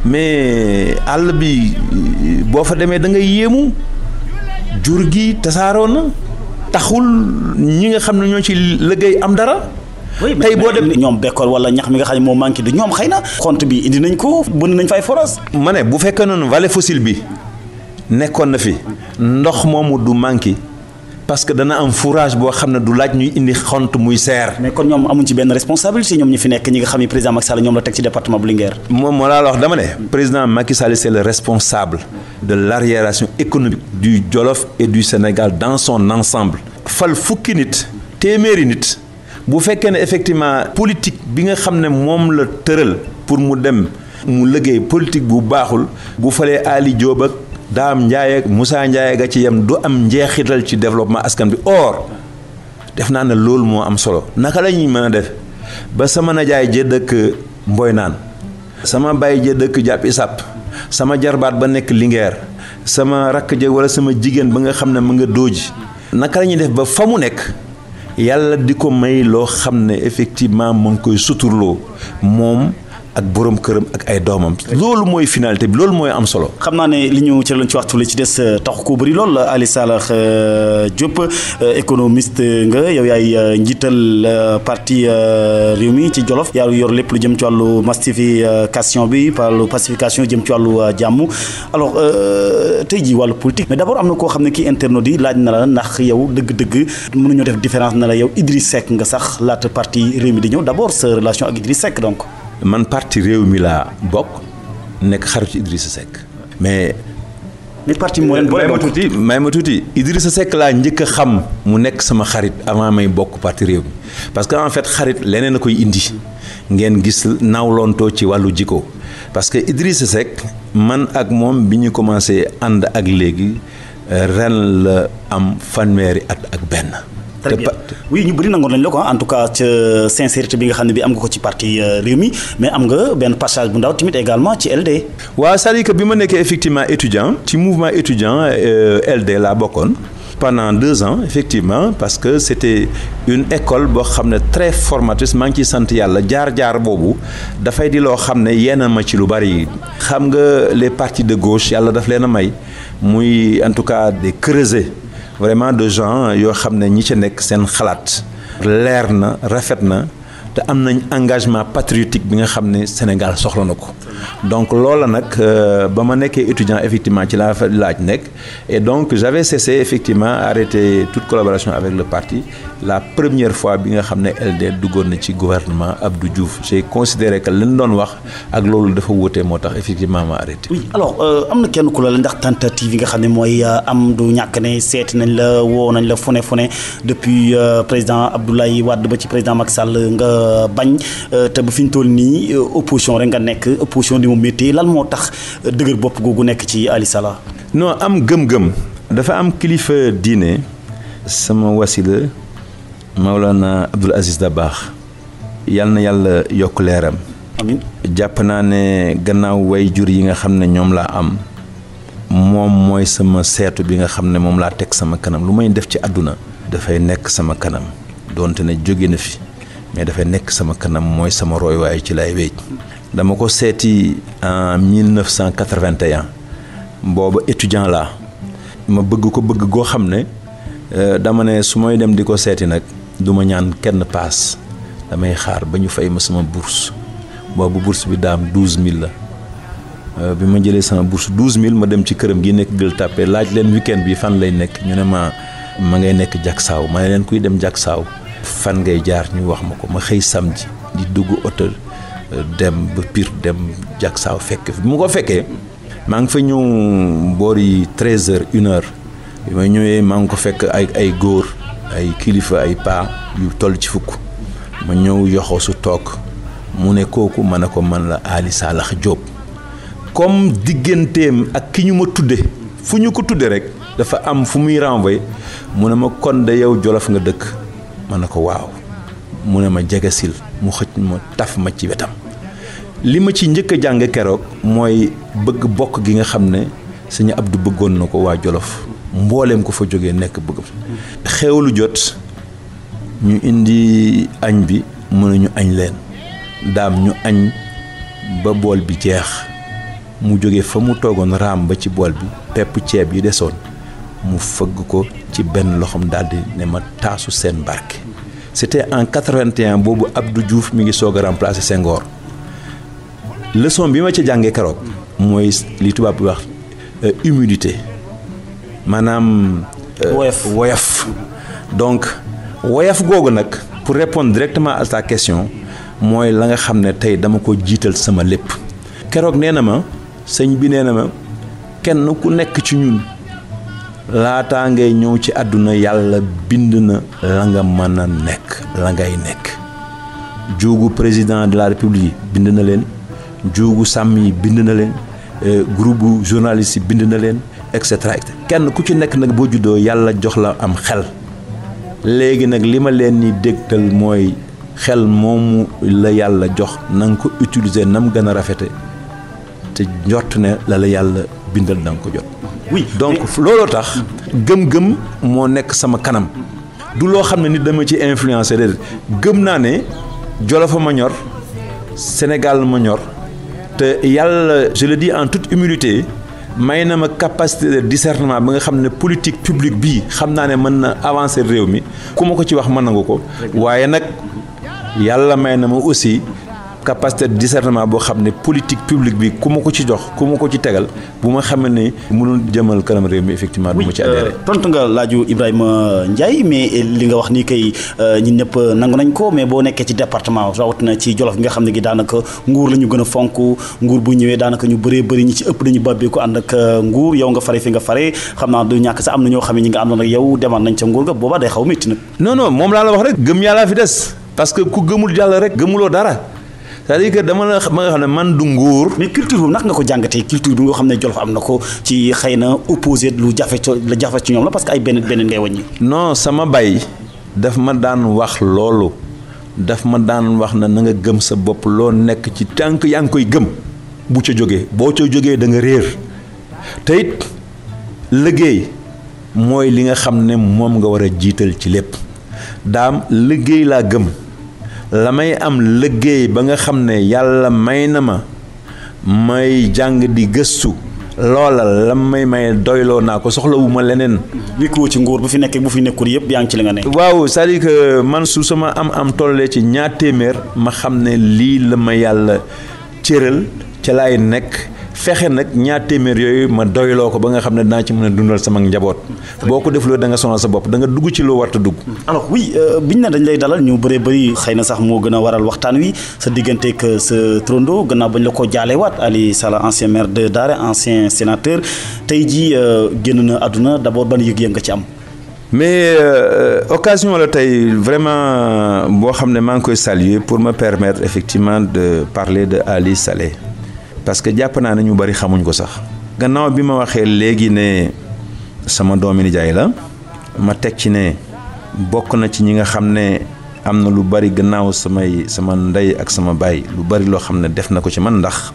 Speaker 3: mais àll bi boo fa demee da ngay yéemu jur gi tasaaroo na taxul ñi nga xam ne ñoo ci liggéey am dara.
Speaker 2: tey boo dem ñoom bekkoor wala ñax mi nga xam ne moo manqué du ñoom xëy na. xont bi indi nañ ko bënn nañ fay forage.
Speaker 3: ma ne bu fekkee noonu vallée fossile bi nekkoon na fi ndox moomu du manqué parce que dana am fourrage boo xam ne du laaj ñuy indi xont muy seer.
Speaker 2: mais kon ñoom amuñ ci benn responsabilité ñoom ñi fi nekk ñi nga xam ne président Macky Sall ñoom la teg ci département bu Linguère.
Speaker 3: moom moo laa la wax dama ne. président Macky Sall c'est le responsable de l'arriération économique du Jolof et du Sénégal dans son ensemble. fal fukki nit téeméeri nit. bu fekkee ne effectivement politique bi nga xam ne moom la tëral pour mu dem mu liggéey politique bu baaxul bu falee Ali Diop ak Dame Ndiaye ak Moussa Ndiaye ga ci yem du am njeexital ci développement askan bi or def naa ne loolu moo am solo naka la ñuy mën a def ba sama najaay ja dëkk Mboy naan sama baay ja dëkk Jàpp Isap sama jarbaat ba nekk Linguère sama rakk ja wala sama jigéen ba nga xam ne mu nga dooji naka la ñuy def ba fa mu nekk yàlla di ko may loo xam ne effectivement mu ngi koy suturloo moom ak borom këram ak ay doomam. loolu mooy finalité bi loolu mooy am solo.
Speaker 2: xam naa ne li ñu ci lañ ci waxtu li ci des taxu ko bëri lool Ali Salah Diop économiste nga yow yaay njiital parti Rewmi ci Jolof yaa yor lépp lu jëm ci wàllu massification bi wàllu pacification jëm ci wàllu jàmm alors tey jii wàllu politique mais d'abord am na koo xam ne kii internaute yi laaj na la ndax yow dëgg-dëgg mënuñoo def différence na la yow Idriss Seck nga sax laata parti Rewmi di ñëw d'abord sa relation ak Idriss Seck donc.
Speaker 3: man parti Rewmi laa bokk nekk xaritu Idrissa Seck mais
Speaker 2: parti moo leen boole
Speaker 3: may ma tuuti Idrissa Seck laa njëkk a xam mu nekk sama xarit avant may bokk parti Rewmi parce que en fait xarit leneen a koy indi ngeen gis nawlontoo ci wàllu jikko parce que Idrissa Seck man ak moom bi ñu commencé ànd ak léegi ren la am fanweeri at ak benn.
Speaker 2: très bien oui ñu bëri nangoon nañ la ko en tout cas ca sincérité bi nga xam ne bi am nga ko ci parti Rewmi mais am nga benn passage bu ndaw tamit également ci LD.
Speaker 3: waaw c'est-à-dire que bi ma nekkee effectivement étudiant ci mouvement étudiant LD laa bokkoon pendant 2 ans effectivement parce que c'était une école boo xam ne très formatrice maa ngi ciy sant yàlla jaar-jaar boobu dafay di loo xam ne yenn ma ci lu bari xam nga les partis de gauche yàlla daf leen a may muy en tout cas des creusets vraiment de gens yoo xam ne ñi ca nekk seen xalaat leer na rafet na te am nañ engagement patriotique bi nga xam ne Sénégal soxla na ko donc loola nag ba ma nekkee étudiant effectivement ci laa fa laaj nekk et donc j'avais cessé effectivement arrêté toute collaboration avec le parti la première fois bi nga xam ne LD duggoon na ci gouvernement Abdou Diouf j'ai considéré que li ñu doon wax ak loolu dafa wóotee moo tax effectivement ma arrêté.
Speaker 2: oui alors am na kenn ku la ndax tentative yi nga xam ne mooy am du ñàkk ne seeti nañ la woo nañ la fu ne depuis président Abdoulaye Wade ba ci président Macky Sall nga bañ te ba fi ñu toll nii opposition rek nga nekk opposition di mu métti lan moo tax dëgër bopp googu nekk ci Ali Salah.
Speaker 3: non am gëm-gëm dafa am kilifa diine sama wasila Maolana Abdoul Aziz Dabakh yal na yàlla yokk leeram.
Speaker 2: amiin
Speaker 3: jàpp naa ne gannaaw way jur yi nga xam ne ñoom laa am moom mooy sama seetu bi nga xam ne moom laa teg sama kanam lu may def ci àdduna dafay nekk sama kanam donte ne jóge na fi mais dafay nekk sama kanam mooy sama roy waaye ci lay wéej dama ko seeti en 1981 booba étudiant laa ma bëgg ko bëgg goo xam ne dama ne su may dem di ko seeti nag du ma ñaan kenn paas damay xaar ba ñu fay ma sama bourse boobu bourse bi daam 12000 la bi ma jëlee sama bourse 12000 ma dem ci këram gi nekk Gueule Tapée laaj leen week-end bi fan lay nekk ñu ne ma ngay nekk Jaksaaw ma ne leen kuy dem Jaksaaw fan ngay jaar ñu wax ma ko ma xëy samedi di dugg hôtel dem ba Pire dem Jaksaaw fekk bi mu ko fekkee maa ngi fa ñëw boori 13h 1h bi ma ñëwee maa ngi ko fekk ay góor ay kilifa ay paa yu toll ci fukk ma ñëw yoxoo su toog mu ne kooku ma ne ko man la Ali Salax Diop comme digganteem ak ki ñu ma tudde fu ñu ko tudde rek dafa am fu muy renvoyer mu ne ma kon de yow Jolof nga dëkk ma ne ko waaw mu ne ma jegesil mu xëcc ma taf ma ci wetam li ma ci njëkk a jàng keroog mooy bëgg bokk gi nga xam ne sëñ Abdou bëggoon na ko waa Jolof mbooleem ko fa jógee nekk bëgg xewlu jot ñu indi añ bi mu ne ñu añ leen daam ñu añ ba bool bi jeex mu jóge fa mu toogoon raam ba ci bool bi pepp ceeb yi desoon mu fëgg ko ci benn loxoom daldi ne ma taasu seen barke. C'était en 81 boobu Abdou Diouf mi ngi soog a remplacer Senghor leçon bi ma ci jàngee keroog mooy li tubaab bi wax humilité maanaam woyof donc woyof googu nag pour répondre directement à ta question mooy la nga xam ne tey dama ko jiital sama lépp keroog nee na ma sëñ bi nee na ma kenn ku nekk ci ñun laataa ngay ñëw ci àdduna yàlla bind na la nga mën a nekk la ngay nekk juugu président de la république bind na leen juugu sàmm yi bind na leen groupe journaliste yi bind na leen et cetera kenn ku ci nekk nag boo juddoo yàlla jox la am xel léegi nag li ma leen ni dégtal mooy xel moomu la yàlla jox na nga ko utiliser nam gën a rafete te njort ne la yàlla bindal da nga ko jot.
Speaker 2: oui
Speaker 3: donc looloo tax gëm-gëm moo nekk sama kanam du loo xam ne nit dama ci influencer déedéet gëm naa ne Jolof ma ñor Sénégal ma ñor te yàlla je le dis en toute humilité may na ma capacité de discernement ba nga xam ne politique publique bii xam naa ne mën na avancer réew mi ku ma ko ci wax mën nangu ko waaye nag yàlla may na ma aussi capacité de discernement boo xam ne politique publique bi ku ma ko ci jox ku ma ko ci tegal bu ma xamee ne mënul jëmal kanam réew mi effectivement du ma ci adhéré.
Speaker 2: tontu nga laaju Ibrahima Ndiaye mais li nga wax ni kay ñun ñëpp nangu nañ ko mais boo nekkee ci département rawatina ci Jolof gi nga xam ne gi daanaka nguur la ñu gën a fonk nguur bu ñëwee daanaka ñu bëree bëri ñi ci ëpp dañu bàbbee ko ànd ak nguur yow nga fare fi nga fare xam naa du ñàkk sax am na ñoo xam ne ñi nga àndoon ak yow demal nañ ca nguur ga boobaa day xaw métti nag.
Speaker 3: non moom laa la wax rek gëm yàllaa fi des parce que ku gëmul yàlla rek gëmuloo dara. c'est-à-dire que dama nga xam ne man du nguur.
Speaker 2: mais culture boobu naka nga ko jàngatee culture bi nga xam ne Jolof am na ko ci xëy na opposé lu jafe ci ñoom la parce que ay benn ngay wàññi.
Speaker 3: non sama baay daf ma daan wax loolu daf ma daan wax na nga gëm sa bopp loo nekk ci tànk yaa ngi koy gëm bu ca jógee boo ca jógee da nga réer te it liggéey mooy li nga xam ne moom nga war a jiital ci lépp daam liggéey laa gëm. la may am liggéey ba nga xam ne yàlla may na ma may jàng di gëstu loola la may doyloo naa ko soxlawuma leneen.
Speaker 2: li ko ci nguur bu fi nekkee bu fi nekkul yëpp yaa ngi ci li nga ne.
Speaker 3: waaw c'est-à-dire que man su sama am tollee ci ñaar téeméer ma xam ne lii la ma yàlla cëral ca laay nekk fexe nag ñaar téeméer yooyu ma doyloo ko ba nga xam ne dinaa ci mën a dundal sama njaboot. boo ko defloo da nga sonal sa bopp da nga dugg ci loo warta dugg.
Speaker 2: alors oui biñ ne dañ lay dalal ñu bëri xëy na sax moo gën a waral waxtaan wi sa digganteeg sa trondo gannaaw bañ la ko jaalewaat Ali Salax ancien maire de Daara ancien sénateur tey jii génn na àdduna d'abord ban yëg-yëg nga ci am.
Speaker 3: mais occasion la tey vraiment boo xam ne maa ngi koy saluer pour me permettre effectivement de parler de Ali Salax parce que jàpp naa ne ñu bari xamuñ ko sax gannaaw bi ma waxee léegi ne sama doomi nijaay la ma teg ci ne bokk na ci ñi nga xam ne am na lu bari gannaaw sama ndey ak sama baay lu bari loo xam ne def na ko ci man ndax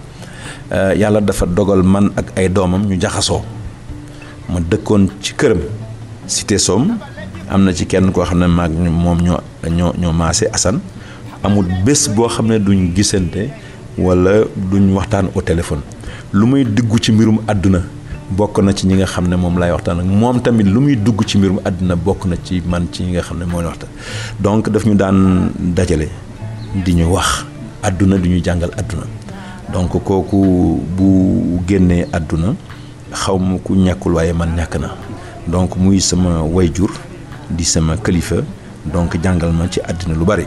Speaker 3: yàlla dafa dogal man ak ay doomam ñu jaxasoo ma dëkkoon ci këram Cité Somme am na ci kenn koo xam ne maag moom ñoo maase Assane amul bés boo xam ne duñ gisante wala duñ waxtaan au téléphone lu muy dugg ci mbirum àdduna bokk na ci ñi nga xam ne moom laay waxtaan ak moom tamit lu muy dugg ci mbirum àdduna bokk na ci man ci ñi nga xam ne mooy waxtaan donc daf ñu daan dajale di ñu wax àdduna di ñu jàngal àdduna donc kooku bu génnee àdduna xaw ma ku ñàkkul waaye man ñàkk na donc muy sama wayjur di sama kilifa donc jàngal ma ci àdduna lu bari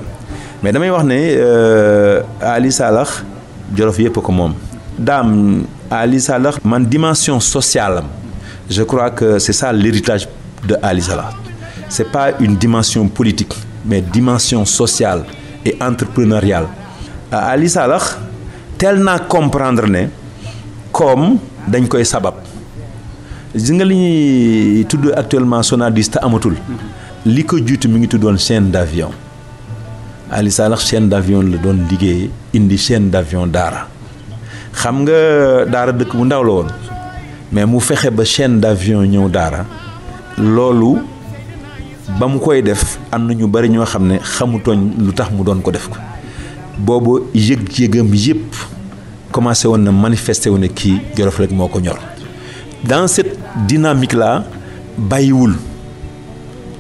Speaker 3: mais damay wax ne Ali Salah Jolof yëpp ko moom. Dame Ali Salah man dimension sociale am je crois que c'est ça l'héritage de Ali Salah. C'est pas une dimension politique mais dimension sociale et entrepreneuriale. Ali Salah teel naa comprendre ne comme dañ koy sabab gis nga li ñuy tudd actuellement Sonadis te amatul li ko jiitu mi ngi tuddoon chaîne d'avion Ali Salah chaîne d'avion la doon liggéey indi chaîne d'avion Daara xam nga Daara dëkk bu ndaw la woon mais mu fexe ba chaîne d'avion ñëw Daara loolu ba mu koy def am na ñu bari ñoo xam ne xamutoon lu tax mu doon ko def ko boobu yëg-yëgam yëpp commencé woon na manifester wu ne kii Jolof rek moo ko ñor dans cette dynamique là bàyyiwul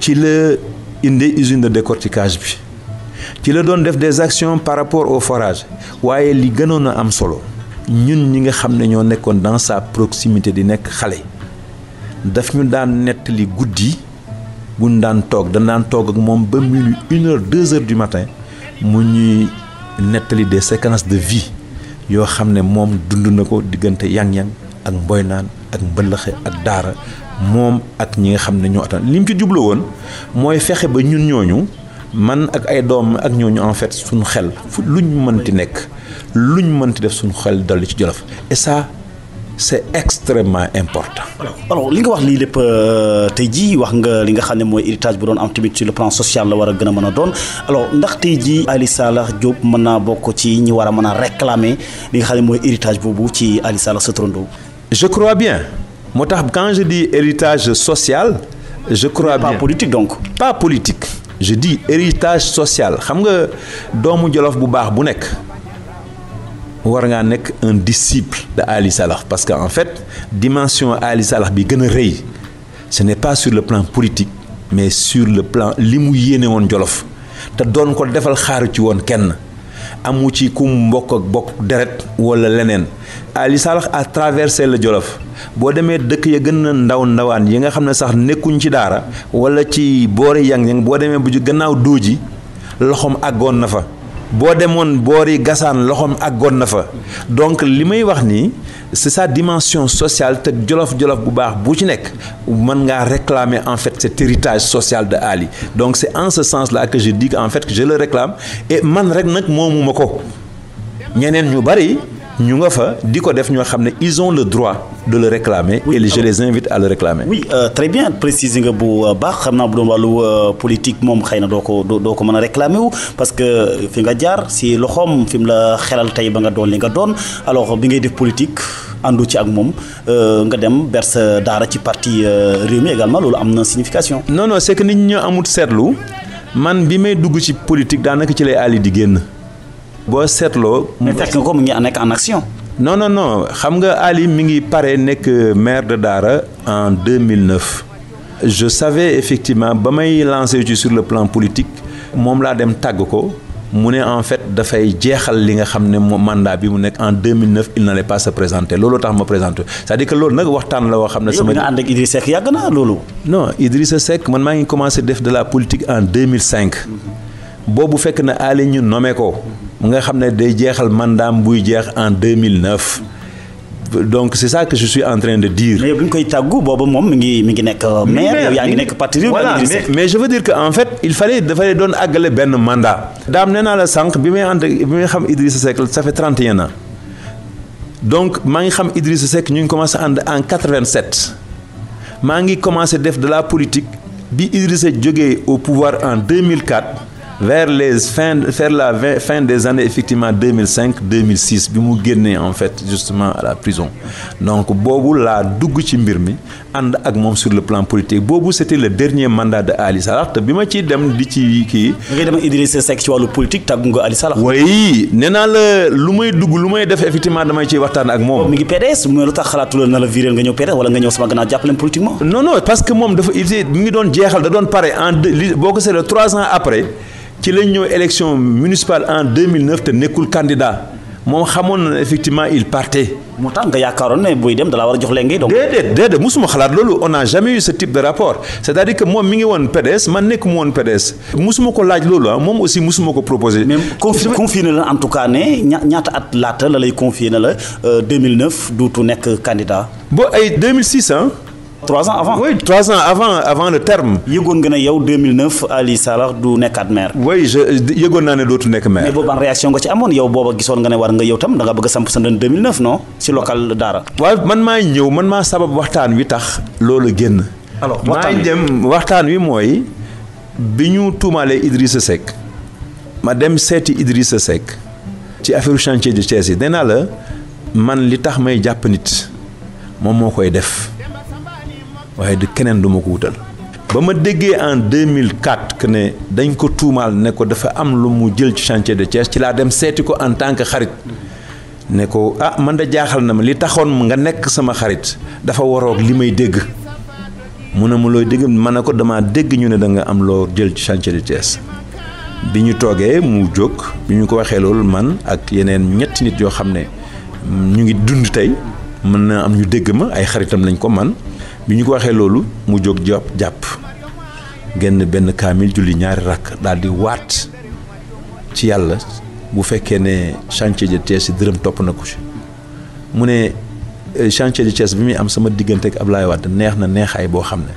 Speaker 3: ci la indi usine de décortiquage bi ci la doon def des actions par rapport au forage waaye li gënoon a am solo ñun ñi nga xam ne ñoo nekkoon dans sa proximité di nekk xale daf ñu daan nettali guddi buñ daan toog dañ daan toog ak moom ba minuit 1h 2h du matin mu ñuy nettali des séquences de vie yoo xam ne moom dund na ko diggante yang-yang ak mboynaan ak mbëllëxe ak daara moom ak ñi nga xam ne ñoo atan li mu ci jublu woon mooy fexe ba ñun ñooñu man ak ay doom ak ñooñu en fait suñu xel fu luñ mënti nekk luñ mënti def suñu xel dolli ci Jolof et ça c'est extrêmement important.
Speaker 2: alors li nga wax lii lépp tey jii wax nga li nga xam ne mooy héritage bu doon am tamit sur le plan social la war a gën a mën a doon alors ndax tey jii Ali Salah Diop mën naa bokk ci ñi war a mën a réclamer li nga xam ne mooy héritage boobu ci Ali Salah sa turandoo.
Speaker 3: Je crois bien moo tax quand je dis héritage social je crois bien
Speaker 2: pas politique donc.
Speaker 3: pas politique je dis héritage social xam nga doomu Jolof bu baax bu nekk war ngaa nekk un disciple de Ali Salah parce que en fait dimension Ali Salah bi gën a rëy ce n'est pas sur le plan politique mais sur le plan li mu yéene woon Jolof te doon ko defal xaaru ci woon kenn amu ci ku mbokk ak bokk deret wala leneen Ali Salah a traversé le Jolof boo demee dëkk ya gën a ndawaan yi nga xam ne sax nekkuñ ci daara wala ci boori yang-yang boo demee bu ju gannaaw dooji loxoom àggoon na fa boo demoon boori gasaan loxoom àggoon na fa donc li may wax nii c'est sa dimension sociale te Jolof-Jolof bu baax bu ci nekk mën ngaa réclamer en fait cet héritage social de Ali donc c'est en ce sens-là que je dis en fait que je le réclame et man rek nag moomuma ko ñeneen ñu bari ñu nga fa di ko def ñoo xam ne ils ont le droit de le réclamer oui, et je les invite à le réclamer.
Speaker 2: oui très bien préciser nga bu baax xam naa bu doon wàllu politique moom xëy na doo ko mën a réclamer wu parce que fi nga jaar si loxoom fi mu la xelal tey ba nga doon li nga doon alors bi ngay def politique àndu ci ak moom nga dem ber sa daara ci parti Rewmi également loolu am na signification.
Speaker 3: non c'est que nit ñi ñoo amut seetlu man bi may dugg ci politique daanaka ci lay Ali di génn. boo seetloo.
Speaker 2: mais fekk nga ko mu ngi nekk en action.
Speaker 3: non xam nga Ali mi ngi pare nekk maire de Daara en 2009 je savais effectivement ba may lancé ci sur le plan politique moom laa dem tàgg ko mu ne en fait dafay jeexal li nga xam ne moom mandat bi mu nekk en 2009 il n'allait pas se présenter loolu tax ma présenté c'est-à-dire que loolu nag waxtaan la woo xam ne. sama
Speaker 2: nga ànd ak Idrissa Seck yàgg na loolu.
Speaker 3: non Idrissa Seck man maa ngi commencé def de la politique en 2005 boobu fekk na Ali ñu nommé ko. mu nga xam ne day jeexal mandaam buy jeex en 2009 donc c'est ça que je suis en train de dire.
Speaker 2: mais bu ñu koy tàggu boobu moom mi ngi nekk maire yow yaa ngi nekk parti Rewmi.
Speaker 3: voilà mais je veux dire que en fait dafay doon àggale benn mandat. daam nee naa la sànq bi may xam Idrissa Seck ça fait 31 ans donc maa ngi xam Idrissa Seck ñu ngi commencé ànd en 87 maa ngi commencé def de la politique bi Idrissa jógee au pouvoir en 2004. vers la fin des années effectivement 2005-2006 bi mu génnee en fait justement à la prison donc boobu laa dugg ci mbir mi ànd ak moom sur le plan politique boobu c'était le dernier mandat de Ali Salah te bi ma ciy dem di ci kii.
Speaker 2: da ngay dem Idrissa Seck ci wàllu politique tàggu nga Ali Salah.
Speaker 3: oui nee naa la lu may dugg lu may def effectivement damay ciy waxtaan ak moom.
Speaker 2: mi ngi PDS mais lu tax xalaatu la na la viré nga ñëw PDS wala nga ñëw sama gannaaw jàppale politiquement.
Speaker 3: non parce que moom dafa mi ngi doon jeexal da doon pare boo ko seetlee 3 ans après. ci lañ ñëw élection municipale en 2009 te nekkul candidat moom xamoon na effectivement il partait.
Speaker 2: moo tax nga yaakaaroon ne buy dem da la war a jox léegi donc.
Speaker 3: déedéet musuma xalaat loolu on n'a jamais eu ce type de rapport c'est-à-dire que moom mi ngi woon PDS man nekkuma woon PDS musuma ko laaj loolu moom aussi musuma ko proposer.
Speaker 2: même confié na la en tout cas ne ñaata at laata la lay confié na la 2009 duutu nekk candidat.
Speaker 3: bo ay 2006 ah.
Speaker 2: 3 ans avant.
Speaker 3: oui 3 ans avant le terme.
Speaker 2: yëgoon nga ne yow 2009 Ali Salah du nekkaat maire.
Speaker 3: oui yëgoon naa ne dootu nekk maire.
Speaker 2: mais boobu réaction nga ci amoon yow booba gisoon nga ne war nga yow tam da nga bëgg a samp sa ndën 2009 non si local Daara.
Speaker 3: waaw man maa sabab waxtaan wi tax loolu génn.
Speaker 2: alors
Speaker 3: waxtaan wi mooy bi ñu tuumaalee Idrissa Seck ma dem seeti Idrissa Seck ci affaire chantier de Thiès yi nee naa la man li tax may jàpp nit moom moo koy def. waaye di keneen du ma ko wutal ba ma déggee en 2004 que ne dañ ko tuumaal ne ko dafa am lu mu jël ci chantier de Thiès ci laa dem seeti ko en tant que xarit ne ko man da jaaxal na ma li taxoon nga nekk sama xarit dafa waroog li may dégg mu ne ma looy dégg ma ne ko dama dégg ñu ne da nga am loo jël ci chantier de Thiès bi ñu toogee mu jóg bi ñu ko waxee loolu man ak yeneen ñetti nit yoo xam ne ñu ngi dund tey mën na am ñu dégg ma ay xaritam lañ ko man bi ñu ko waxee loolu mu jóg jàpp génn benn kaamil julli ñaari rakk daal di waat ci yàlla bu fekkee ne chantier de Thiès yi dërëm topp na ko ci mu ne chantier de Thiès bi muy am sama diggante ak Abdoulaye Wade neex na neexaay boo xam ne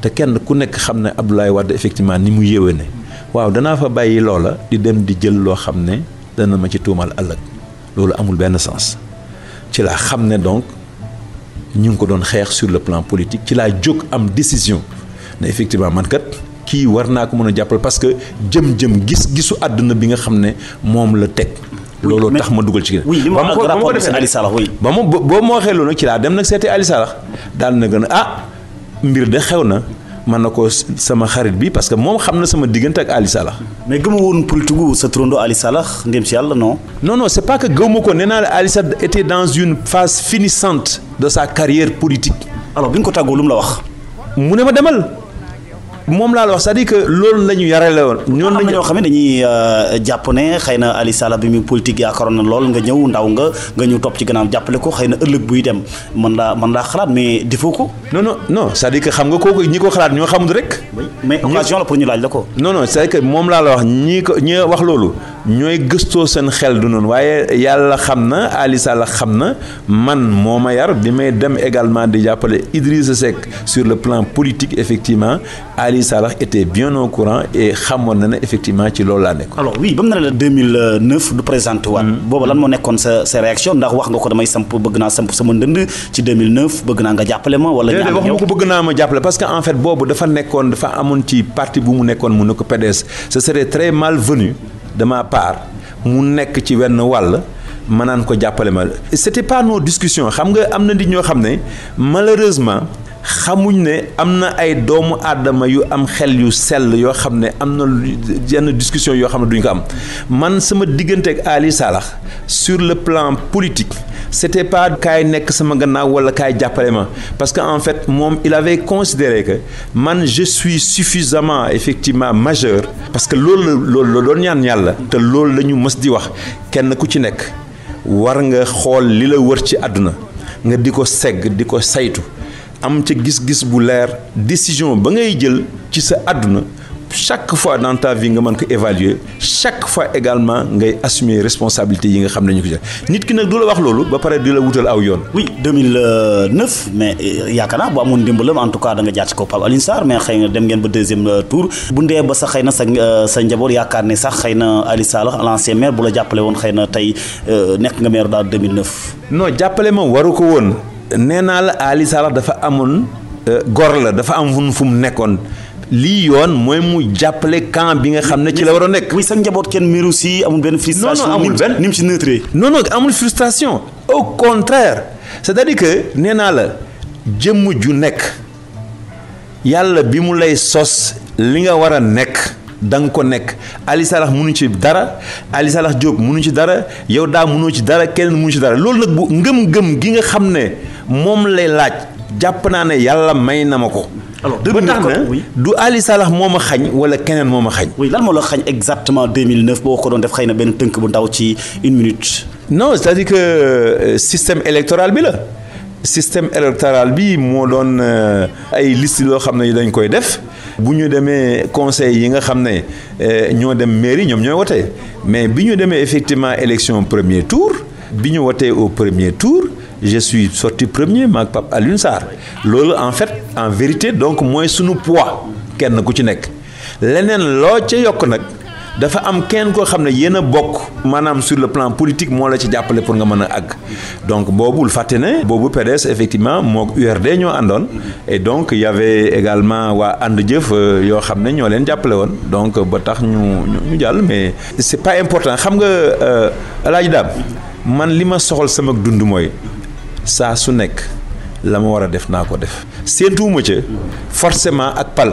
Speaker 3: te kenn ku nekk xam ne Abdoulaye Wade effectivement ni mu yéwéne waaw danaa fa bàyyi loola di dem di jël loo xam ne dana ma ci tuumal ëllëg loolu amul benn sens ci laa xam ne donc ñu ngi ko doon xeex sur le plan politique ci laa jóg am décision ne effectivement man kat kii war naa ko mën a jàppale parce que jëm gisu àdduna bi nga xam ne moom la teg. looloo tax ma dugal ci ginnaaw.
Speaker 2: oui li ma ko defee Ali Salah oui.
Speaker 3: ba ma boo ma waxee loolu nag ci laa dem nag seeti Ali Salah daal na gën a mbir de xew na man na ko sama xarit bi parce que moom xam na sama diggante ak Ali Salah.
Speaker 2: mais gëma woon politique gu sa turando Ali Salah ndem si yàlla non.
Speaker 3: non c'est pas que gëwma ko nee naa la Ali Salah était dans une phase finissante de sa carrière politique.
Speaker 2: alors bi nga ko tàggoo lu mu la wax.
Speaker 3: mu ne ma demal. moom laa la wax c'est-à-dire que loolu la ñu yarale woon.
Speaker 2: ñoom la ñoo xam ne dañuy jàpp ne xëy na Ali Salah bi muy politique yaakaaroon na lool nga ñëw ndaw nga ñëw topp ci gannaaw jàppale ko xëy na ëllëg buy dem man laa xalaat mais defoo ko. non c'est-à-dire que xam nga kooku ñi ko xalaat ñoo xamul rek. mais occasion la pour ñu laaj la ko.
Speaker 3: non c'est-à-dire que moom laa la wax ñi wax loolu ñooy gëstoo seen xel du noonu waaye yàlla xam na Ali Salah xam na man moo ma yar bi may dem également di jàppale Idrissa Seck sur le plan politique effectivement Ali Salah était bien au courant et xamoon na ne effectivement ci loolu laa nekk.
Speaker 2: alors oui ba mu ne la 2009 du présenté waat. booba lan moo nekkoon sa réaction ndax wax nga ko damay bëgg naa samp sama ndënd ci 2009 bëgg naa nga jàppale ma. wala ñaan
Speaker 3: wax ma ko bëgg naa ma jàppale parce que en fait boobu dafa amoon ci parti bu mu nekkoon mu ne ko PDS ce serait très malvenu de ma part mu nekk ci wenn wàll. ma naan ko jàppale ma c'était pas nos discussions xam nga am na nit ñoo xam ne malheureusement xamuñ ne am na ay doomu aadama yu am xel yu sell yoo xam ne am na yenn discussion yoo xam ne duñ ko am man sama diggante ak Ali Salah sur le plan politique c'était pas kaay nekk sama gannaaw wala kaay jàppale ma parce que en fait moom il avait considéré que man je suis suffisamment effectivement majeur parce que loolu la doon ñaan yàlla te loolu la ñu mës di wax kenn ku ci nekk war nga xool li la wër ci àdduna nga di ko segg di ko saytu am ca gis-gis bu leer décision ba ngay jël ci sa àdduna chaque fois dans ta vie nga mën ko évaluer chaque fois également ngay assumer responsabilité yi nga xam ne ñu ko jël nit ki nag du la wax loolu ba pare di la wutal aw yoon.
Speaker 2: oui 2009 mais yaakaar naa bu amoon ndimbalam en tout cas da nga jaar ci kaw Pape Alioune Sarr mais xëy na dem ngeen ba deuxième tour bu ndee ba sax xëy na sa njaboot yaakaar ne sax xëy na Ali Salah l'ancien maire bu la jàppale woon xëy na tey nekk nga maire daal 2009.
Speaker 3: non jàppale ma waru ko woon nee naa la Ali Salah dafa amoon gor la dafa am fu mu nekkoon. lii yoon mooy mu jàppale camp bi nga xam ne ci la war a nekk.
Speaker 2: oui sa njaboot kenn miiru si amul benn frustration.
Speaker 3: non amul benn
Speaker 2: ni mu si neutre.
Speaker 3: non amul frustration. au contraire c'est-à-dire que nee naa la jëmm ju nekk yàlla bi mu lay sos li nga war a nekk da nga ko nekk Ali Salah mënu ci dara Ali Salah Diop mënu ci dara yow daa mënoo ci dara keneen mënu ci dara loolu nag bu ngëm-ngëm gi nga xam ne moom lay laaj jàpp naa ne yàlla may na ma ko.
Speaker 2: alors
Speaker 3: ba tax na du Ali Salah moo ma xañ wala keneen moo ma xañ.
Speaker 2: oui lan moo la xañ exactement 2009 boo ko doon def xëy na benn tënk bu ndaw ci 1 minute.
Speaker 3: non c'est-à-dire que système électoral bi la système électoral bi moo doon ay liste loo xam ne dañ koy def bu ñu demee conseil yi nga xam ne ñoo dem mairie ñoom ñooy wote mais bi ñu demee effectivement élection premier tour bi ñu wotee au premier tour je suis sorti premier maag Pape Alioune Sarr loolu en fait en vérité donc mooy sunu poids kenn ku ci nekk leneen loo ca yokk nag dafa am kenn koo xam ne yéen a bokk maanaam sur le plan politique moo la ci jàppale pour nga mën a àgg donc boobul fàtte ne boobu PDS effectivement mook URD ñoo àndoon et donc y avait également waa ànd jëf yoo xam ne ñoo leen jàppale woon donc ba tax ñu jàll mais c'est pas important xam nga Alaaji Daam man li ma soxal sama dund mooy saa su nekk la ma war a def naa ko def séentuwuma ca forcément ak pal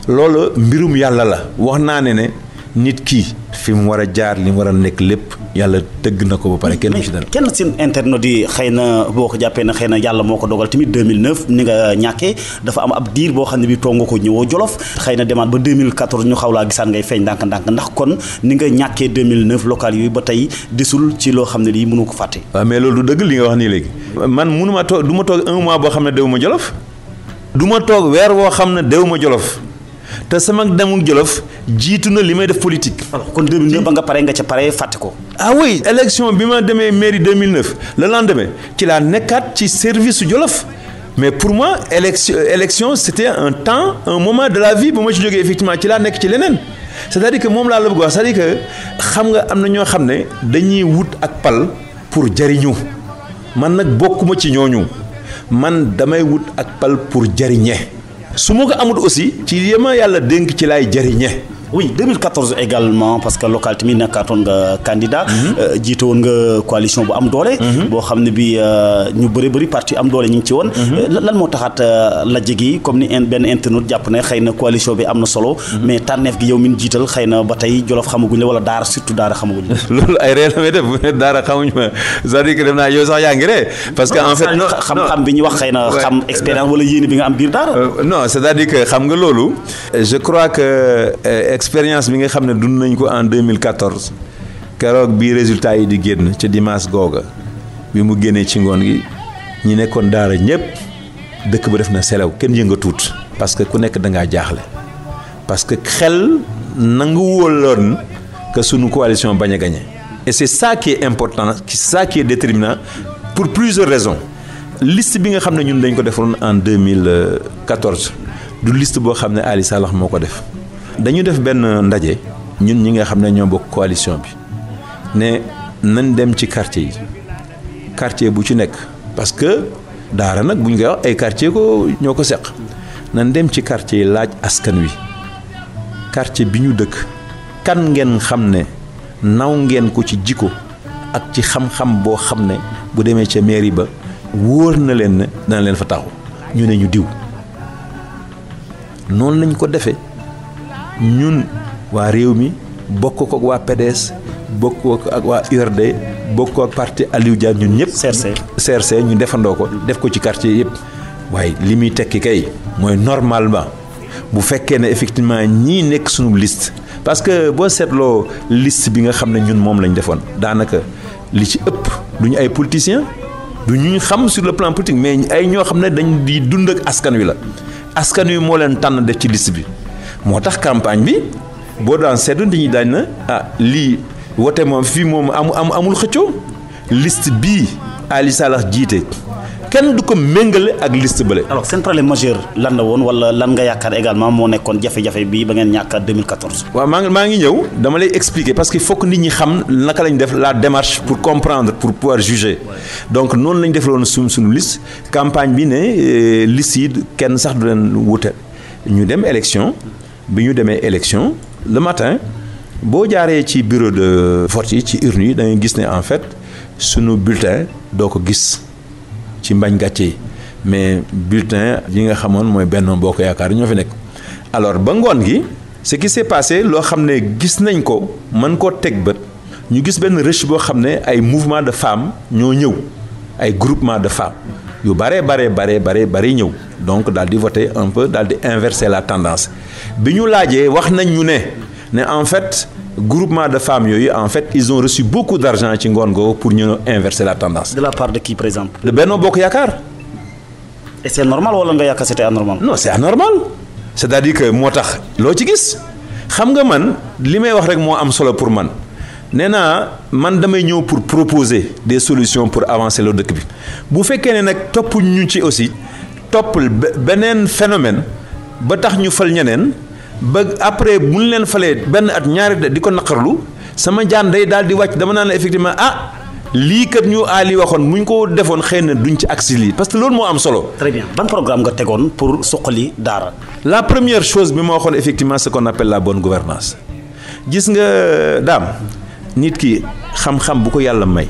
Speaker 3: loolu mbirum yàlla la wax naa ne nit ki fi mu war a jaar li mu war a nekk lépp yàlla tëgg na ko ba pare kenn ci dara.
Speaker 2: kenn seen internet yi xëy na boo ko jàppee ne xëy na yàlla moo ko dogal tamit 2009 ni nga ñàkkee dafa am ab diir boo xam ne bi toog nga ko ñëwoo Jolof xëy na demaat ba 2014 ñu xaw laa gisaan ngay feeñ ndànk-ndànk ndax kon ni nga ñàkkee 2009 local yooyu ba tey desul ci loo xam ne lii mënu ko fàtte.
Speaker 3: waaw mais loolu du dëgg li nga wax nii léegi man mënuma toog du ma toog un mois boo xam ne déwuma Jolof du ma toog weer woo xam ne déwuma Jolof te sama demul Jolof jiitu na li may def politique.
Speaker 2: alors kon 2009 ba nga pare nga ca pare fàtte ko.
Speaker 3: ah oui élection bi ma demee mairie 2009 le lendemain ci laa nekkaat ci service su Jolof mais pour moi élection c'était un temps un moment de la vie ba ma ci jógee effectivement ci laa nekk ci leneen c'est-à-dire que moom laa la bëgg wax c'est-à-dire que xam nga am na ñoo xam ne dañuy wut ak pal pour jariñu man nag bokkuma ci ñooñu man damay wut ak pal pour jariñe su ma ko amut aussi ci yema yàlla dénk ci laay jariñe.
Speaker 2: oui 2014 également parce que local tamit nekkaatoon nga candidat. jiite woon nga coalition bu am doole. boo xam ne bi ñu bëri parti am doole ñu ngi ci woon. lan moo taxaat la jegi comme ni benn internaute jàpp ne xëy na coalition bi am na solo. mais tànneef gi yow min jiital xëy na ba tey Jolof xamaguñ la wala Daara surtout Daara xamaguñ la.
Speaker 3: loolu ay réew la may def bu ne Daara xamuñ ma c'est-à-dire que dem naa yow sax yaa ngi ree parce que en fait
Speaker 2: xam-xam bi ñu wax xëy na xam expérience wala yéene bi nga am biir Daara.
Speaker 3: non c'est-à-dire que xam nga loolu je crois que expérience bi nga xam ne dund nañ ko en 2014 keroog bi résultat yi di génn ca dimanche googa bi mu génnee ci ngoon gi ñi nekkoon Daara ñëpp dëkk ba def na selew kenn yëngatuut parce que ku nekk da ngaa jaaxle parce que xel nangu wóoloon que sunu coalition bañ a gagné et c'est ça qui est important c'est ça qui est déterminant pour plusieurs raisons liste bi nga xam ne ñun dañ ko defoon en 2014 du liste boo xam ne Ali Salax moo ko def dañu def benn ndaje ñun ñi nga xam ne ñoo bokk coalition bi ne nañ dem ci quartier bu ci nekk parce que Daara nag bu ñu koy wax ay quartier ko ñoo ko seq nañ dem ci quartier yi laaj askan wi quartier bi ñu dëkk kan ngeen xam ne naw ngeen ko ci jikko ak ci xam-xam boo xam ne bu demee ca mairie ba wóor na leen ne dana leen fa taxaw ñu ne ñu diw noonu lañ ko defee ñun waa réew mi bokk ko ak waa PDS bokk ko ak waa URD bokk ko ak parti Aliou Dia ñun ñëpp. CRC ñu defandoo ko def ko ci quartier yëpp waaye li muy tekki kay mooy normalement bu fekkee ne effectivement ñii nekk suñu liste parce que boo seetloo liste bi nga xam ne ñun moom lañ defoon daanaka li ci ëpp duñu ay politiciens du ñu xam sur le plan politique mais ay ñoo xam ne dañ di dund ak askan wi la askan wi moo leen tànn def ci liste bi. moo tax campagne bi boo daan seetlu dañuy daañ na lii wote moom fii moom amul xëccoo liste bii Ali Salax jiite kenn du ko méngale ak liste bële.
Speaker 2: alors seen problème majeur lan la woon wala lan nga yaakaar également moo nekkoon jafe-jafe bi ba ngeen ñàkk 2014.
Speaker 3: waaw maa ngi ñëw dama lay expliquer parce que il faut que nit ñi xam naka lañ def la démarche pour comprendre pour pouvoir juger donc noonu lañ defaloon suñu liste campagne bi ne liste yi kenn sax du leen wute ñu dem élection. bi ñu demee élection le matin boo jaaree ci bureau de vote yi ci urne yi da ngay gis ne en fait sunu bulletin doo ko gis ci mbañ gàcce yi mais bulletin yi nga xamoon mooy Benno Bokk Yaakaar ñoo fi nekk. alors ba ngoon gi ce qui s'est passé loo xam ne gis nañ ko mën koo teg bët ñu gis benn rush boo xam ne ay mouvement de femmes ñoo ñëw ay groupement de femmes yu bare ñëw donc daal di voter un peu daal di inverser la tendance bi ñu laajee wax nañ ñu ne ne en fait groupement de femmes yooyu en fait ils ont reçu beaucoup d'argent ci ngoon googu pour ñu inverser la tendance.
Speaker 2: De la part de qui par exemple?
Speaker 3: De Benno Bokk Yaakaar.
Speaker 2: Et c'est normal wala nga yaakaar c'était anormal?
Speaker 3: Non, c'est anormal. C'est-à-dire que moo tax loo ci gis xam nga man li may wax rek moo am solo pour man nee naa man damay ñëw pour proposer des solutions pour avancer loo dëkk bi bu fekkee ne nag topp ñu ci aussi topp beneen phénomène ba tax ñu fal ñeneen ba après bu ñu leen falee benn at ñaari di ko naqarlu sama jaan day daal di wàcc dama naan la effectivement lii kat ñu Ali waxoon muñ ko defoon xëy na duñ ci agsi lii parce que loolu moo am solo.
Speaker 2: Très bien. Ban programme nga tegoon pour suqali daara?
Speaker 3: La première chose bi ma waxoon effectivement ce qu'on appelle la bonne gouvernance gis nga daam nit ki xam-xam bu ko yàlla may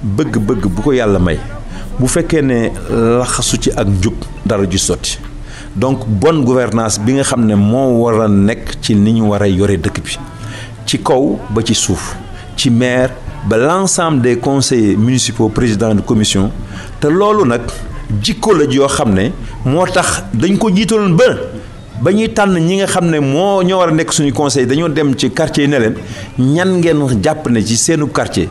Speaker 3: bëgg-bëgg bu ko yàlla may bu fekkee ne laxasu ci ak njub dara ju sotti donc bonne gouvernance bi nga xam ne moo war a nekk ci ni ñu war a yore dëkk bi ci kaw ba ci suuf ci maire ba l'ensemble des conseillers municipaux présidents de commission te loolu nag jikko la yoo xam ne moo tax dañ ko jiitaloon ba ñuy tànn ñi nga xam ne ñoo war a nekk suñu conseil dañoo dem ci quartier yi ne leen ñan ngeen jàpp ne ci seenu quartier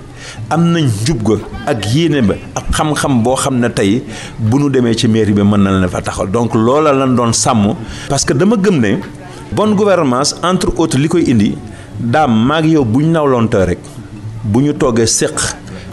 Speaker 3: am nañ jub ga ak yéene ba ak xam-xam boo xam ne tey bu nu demee ci mairie bi mën na leen fa taxal donc loola lan doon sàmm parce que dama gëm ne bonne gouvernance entre autres li koy indi daam maag yow bu ñu nawloonte rek bu ñu toogee séq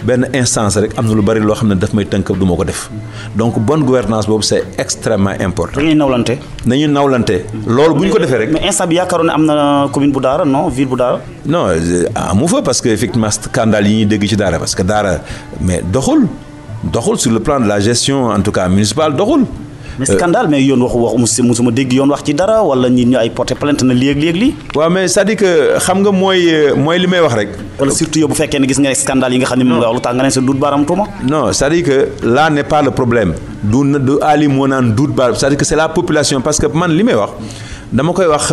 Speaker 3: benn instance rek am na lu bari loo xam ne daf may tënk du ma ko def donc bonne gouvernance boobu c'est extrêmement important.
Speaker 2: dañuy nawlante.
Speaker 3: nañu nawlante. loolu bu ñu ko defee rek.
Speaker 2: mais instant bi yaakaaroon ne am na commune bu Daara non ville bu Daara.
Speaker 3: non amu fa parce que effectivement scandale yi ñuy dégg ci Daara parce que Daara mais doxul sur le plan de la gestion en tout cas municipale doxul.
Speaker 2: mais scandale mais yoon waxu musuma dégg yoon wax ci dara wala nit ñu ay porté plainte na léeg-léeg. waaw
Speaker 3: mais c'est-à-dire que xam nga mooy li may wax rek.
Speaker 2: wala surtout yow bu fekkee ne gis nga scandale yi nga xam ne moom nga wax lu tax nga ne sa duut baaraam tuuma.
Speaker 3: non c'est-à-dire que là n'est pas le problème du Ali moo naan duut baaraam c'est-à-dire que c'est la population parce que man li may wax dama koy wax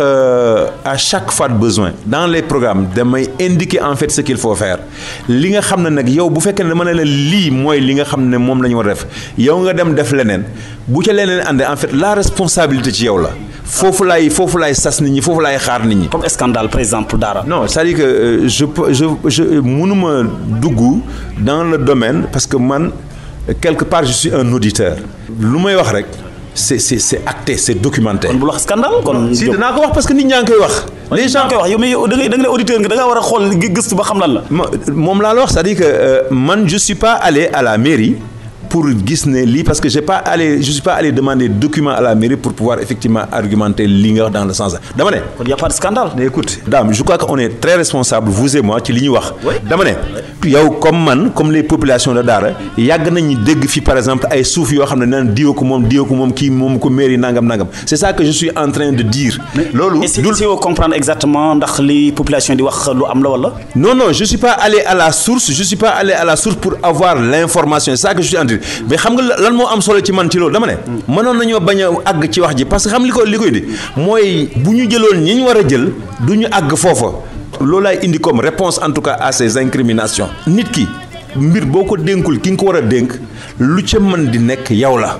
Speaker 3: à chaque fois de besoin dans les programmes damay indiquer en fait ce qu'il faut faire li nga xam ne nag yow bu fekkee ne dama ne la lii mooy li nga xam ne moom la ñu war a def yow nga dem def leneen bu ca leneen àndee en fait la responsabilité ci yow la foofu laay sas nit ñi foofu laay xaar nit ñi.
Speaker 2: comme scandale par exemple Daara.
Speaker 3: non c'est-à-dire que je mënuma dugg dans le domaine parce que man quelque part je suis un auditeur lu may wax rek. c'est acté c'est documenté.
Speaker 2: kon bu wax scandale kon.
Speaker 3: si danaa ko wax parce que nit ñaa ngi koy wax.
Speaker 2: les gens koy wax yow mais yow da nga ne auditeur nga da ngaa war a xool gëstu ba xam lan la.
Speaker 3: moom laa la wax c'est-à-dire que man je suis pas allé à la mairie pour gis ne lii parce que je suis pas allé demander document à la mairie pour pouvoir effectivement argumenter li nga wax dans le sens dama ne.
Speaker 2: kon y a pas de scandale.
Speaker 3: mais écoute dame je crois que on est très responsable vous et moi ci li ñu wax. dama ne yow comme les populations de Daara yàgg nañu dégg fi par exemple ay suuf yoo xam ne naan diwa ko moom kii moom ko mairie nangam c'est ça que je suis en train de dire. loolu
Speaker 2: est-ce que vous comprendre exactement ndax li population di wax lu am la wala.
Speaker 3: non je suis pas allé à la source pour avoir l'information c'est ça que je suis en train mais xam nga lan moo am solo ci man ci loolu dama ne. mënoon nañoo bañ a àgg ci wax ji parce que xam li koy di mooy bu ñu jëloon ñi ñu war a jël du ñu àgg foofa. loolu laay indi comme réponse en tout cas à ces incriminations. nit ki mbir boo ko dénkul ki nga ko war a dénk lu ca mën di nekk yow la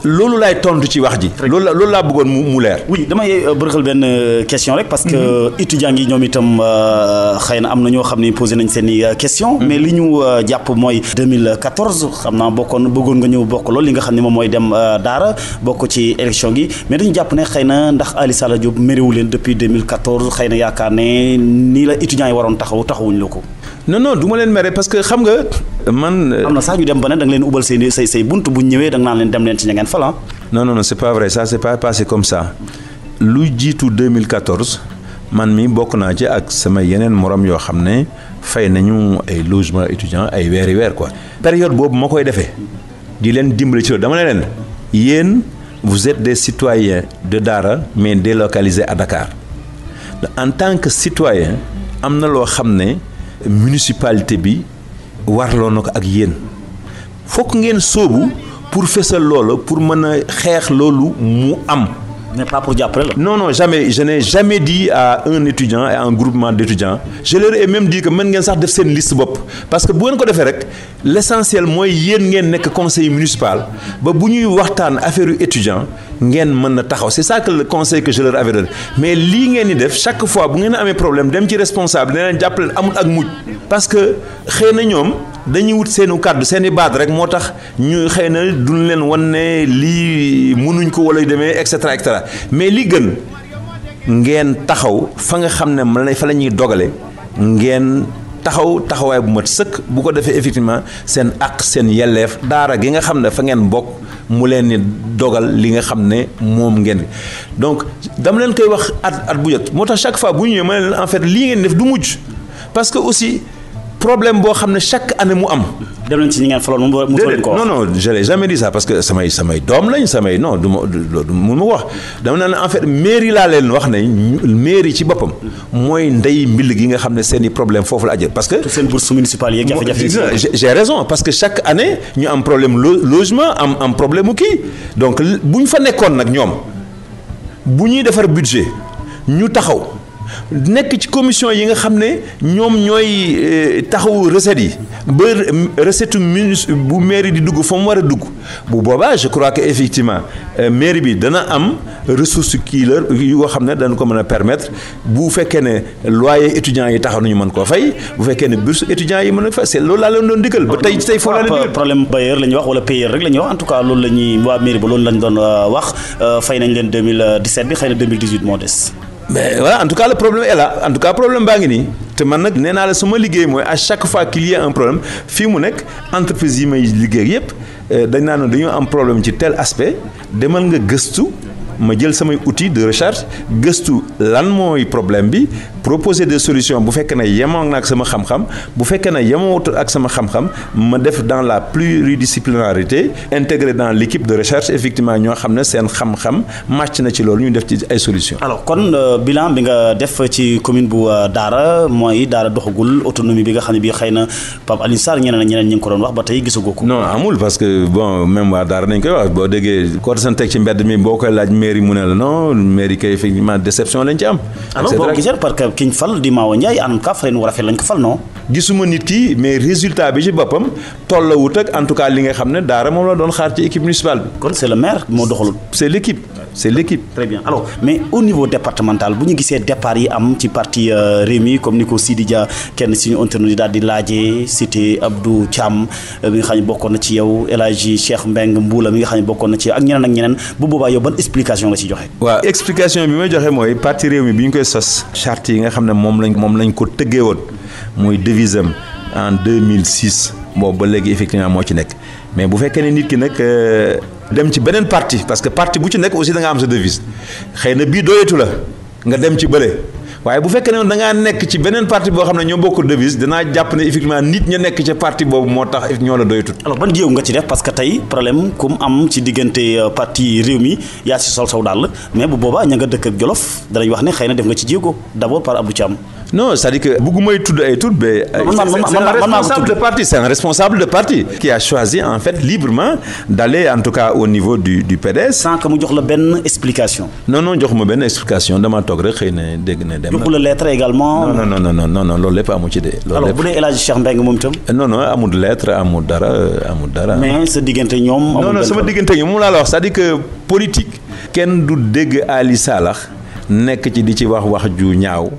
Speaker 3: loolu laay tontu ci wax ji. loolu laa bëggoon mu leer.
Speaker 2: oui damay bërëxal benn question rek parce que étudiants yi ñoom itam xëy na am na ñoo xam ne posé nañ seen i question mais li ñu jàpp mooy 2014 xam naa bëggoon nga ñëw bokk loolu li nga xam ne moom mooy dem Daara bokk ci élection gi mais dañu jàpp ne xëy na ndax Ali Sala Diop méréwu leen depuis 2014 xëy na yaakaar ne nii la étudiants yi waroon taxawuñ la ko.
Speaker 3: non du ma leen mere parce que xam nga man.
Speaker 2: am na sax ñu dem ba ne da nga leen ubal say bunt bu ñu ñëwee da nga naan leen dem leen ci ña ngeen falan.
Speaker 3: non c'est pas vrai ça c'est pas passé comme ça lu jiitu 2014 man mi bokk naa ci ak sama yeneen morom yoo xam ne fay nañu ay logement étudiant ay weeri weer quoi. période boobu ma koy defee di leen dimbali ci loolu dama ne leen yéen vous êtes des citoyens de Daara mais délocalisés à Dakar en tant que citoyen am na loo xam ne. municipalité bi warloo na ko ak yéen fokk ngeen sóobu pour fësal loolu pour mën a xeex loolu mu am.
Speaker 2: mais pas pour jàppale la.
Speaker 3: non jamais je n'ai jamais dit à un étudiant et à un groupement d'étudiants je leur ai même dit que mën ngeen sax def seen liste bopp parce que bu ngeen ko defee rek l'essentiel mooy yéen ngeen nekk conseil municipal ba bu ñuy waxtaan affaire yu étudiant ngeen mën na taxaw c'est ça que le conseil que je leur avais donné mais lii ngeen di def chaque fois bu ngeen amee problème dem ci responsable ne leen jàppale amul ak mujj parce que xëy na ñoom dañuy wut seenu kàddu seeni baat rek moo tax ñu xëy na duñ leen wan ne lii mënuñ ko wala demee et cetera mais li gën ngeen taxaw fa nga xam ne fa la ñuy dogale ngeen taxawaay bu mat sëkk bu ko defee effectivement seen àq seen yelleef daara gi nga xam ne fa ngeen bokk mu leen ni dogal li nga xam ne moom ngeen donc dama leen koy wax at bu jot moo tax chaque fois bu ñu ñëwee ma ne leen en fait lii ngeen def du mujj parce que aussi problème boo xam ne chaque année mu am.
Speaker 2: dem nañ ci ñi ngeen faloon mu leen ko wax. non
Speaker 3: je l'ai jamais dit ça parce que samay doom lañ non du ma ko wax dama naan en fait mairie laa leen wax ne mairie ci boppam mooy ndey mbill gi nga xam ne seen i problème foofu la ajjël parce que.
Speaker 2: seen bourse municipale yeeg jafe-jafe.
Speaker 3: j'ai raison parce que chaque année ñu am problème logement am problème mu kii donc bu ñu fa nekkoon nag ñoom bu ñuy defar budget ñu taxaw. nekk ci commission yi nga xam ne ñoom ñooy taxawu recettes yi ba recette bu mairie di dugg fa mu war a dugg bu boobaa je crois que effectivement mairie bi dana am ressource kii la yu nga xam ne dana ko mën a permettre bu fekkee ne loyer étudiants yi taxaw nañu mën koo fay bu fekkee ne bourse étudiants yi mën a fay c'est loolu laa leen doon digal ba tey foo laa leen digal
Speaker 2: problème bailleur la ñuy wax wala payeur rek la ñuy wax en tout cas loolu la ñuy waa mairie ba loolu lañ doon wax fay nañ leen 2017 bi xëy na 2018 moo des.
Speaker 3: mais voilà en tout cas le problème est là en tout cas problème baa ngi nii te man nag nee naa la sama liggéey mooy à chaque fois qu'il y a un problème fii mu nekk entreprise yi may liggéey yépp dañ naa ne dañoo am problème ci tel aspect demal nga gëstu ma jël samay outils de recherche gëstu lan mooy problème bi proposer des solutions bu fekkee ne yemoo na ak sama xam-xam bu fekkee ne yemoo ak sama xam-xam ma def dans la pluridisciplinarité intégrer dans l'équipe de recherche effectivement ñoo xam ne seen xam-xam màcc na ci loolu ñu def ci ay solutions.
Speaker 2: alors kon bilan bi nga def ci commune bu Daara mooy Daara doxagul autonomie bi nga xam ne bii xëy na Pape Alioune Sarr ñeneen ñi ngi ko doon wax ba tey gisagoo ko.
Speaker 3: non amul parce que bon même waa Daara nañ koy wax boo déggee ko seen teg ci mbedd mi boo koy laaj mairie mu ne la non mairie kay effectivement déception lañ ci am.
Speaker 2: alors boo gisee parce que kiñ fal di Mawa Ndiaye en tout cas fële nu rafet lañ ko fal non.
Speaker 3: gisuma nit ki mais résultat bi ci boppam tollawut ak en tout cas li nga xam ne Daara moom la doon xaar ci équipe municipale bi.
Speaker 2: kon c'est le maire moo doxalul.
Speaker 3: c'est l'équipe.
Speaker 2: très bien alors mais au niveau départemental bu ñu gisee départ yi am ci parti Rewmi comme ni ko Sidi Dia kenn suñu internaute daal di laajee cité Abdou Thiam mi nga xam ne bokkoon na ci yow El Hadji Cheikh Mbeng Mbuula mi nga xam ne bokkoon na ci yow ak ñeneen bu boobaa yow ban explication nga ci joxe.
Speaker 3: waaw explication bi may joxe mooy parti Rewmi bi ñu koy sos charte yi nga xam ne moom lañ ko tëggee woon muy devise am en 2006 boobu ba léegi effectivement moo ci nekk mais bu fekkee ne nit ki nag dem ci beneen parti parce que parti bu ci nekk aussi da nga am sa devise xëy na bii doyetu la nga dem ci bële waaye bu fekkee ne da ngaa nekk ci beneen parti boo xam ne ñoo bokk devise danaa jàpp ne effectivement nit ña nekk ca parti boobu moo tax ñoo la doyatut.
Speaker 2: alors ban jéego nga ci def parce que tey problème kum am ci diggante parti Rewmi yaa si sol saw daal mais bu boobaa ña nga dëkk ak Jolof danañ wax ne xëy na def nga ci jéego d'abord par Abdou Thiam.
Speaker 3: non c'est-à-dire que bëggumay tudd ay tur mais c'est un responsable de parti qui a choisi en fait librement d'aller en tout cas au niveau du PDS.
Speaker 2: sans que mu jox la benn explication.
Speaker 3: non joxuma benn explication dama toog rek xëy na dégg na dem.
Speaker 2: joxu la lettre également.
Speaker 3: non loolu lépp amu ci de.
Speaker 2: alors bu dee El Hadji Cheikh Mbengue moom itam.
Speaker 3: non amul lettre amul dara.
Speaker 2: mais sa diggante ñoom.
Speaker 3: non sama diggante ñoom moom laa la wax c'est-à-dire que politique. kenn du dégg Ali Salax nekk ci di ci wax ju ñaaw.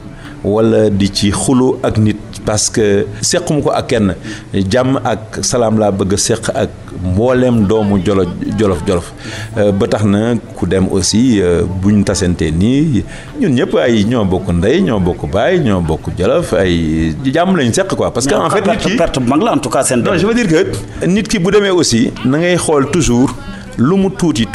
Speaker 3: wala di ci xulu ak nit parce que sequma ko ak kenn jàmm ak salaam laa bëgg a seq ak mbooleem doomu jolof ba tax na ku dem aussi buñ tasante nii ñun ñëpp ay ñoo bokk ndey ñoo bokk baay ñoo bokk jolof ay jàmm lañ seq quoi parce que en fait nit ki
Speaker 2: perte bu mag la en tout cas seen.
Speaker 3: non je veux dire que nit ki bu demee aussi na ngay xool toujours lu mu tuuti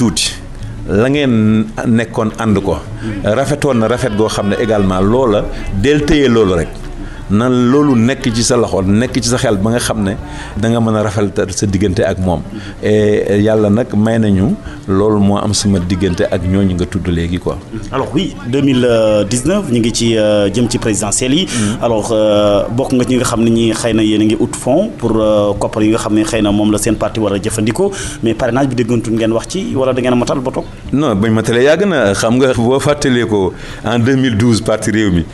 Speaker 3: la ngeen nekkoon ànd ko rafetoon na rafet goo xam ne également loola del téye loolu rek nan loolu nekk ci sa loxo nekk ci sa xel ba nga xam ne da nga mën a rafetal sa diggante ak moom et yàlla nag may nañu loolu moo am sama diggante ak ñooñu nga tudd léegi quoi.
Speaker 2: alors oui 2019 ñu ngi ci jëm ci présidentielles yi. alors bokk nga ci ñi nga xam ne ñi xëy na yéen a ngi ut fonds pour koppar yi nga xam ne xëy na moom la seen parti war a jëfandikoo mais parrainage bi déggantul ngeen wax ci wala da ngeen a matal ba toog.
Speaker 3: non bañ matalee yàgg na xam nga boo fàttalee ko en 2012 parti Rewmi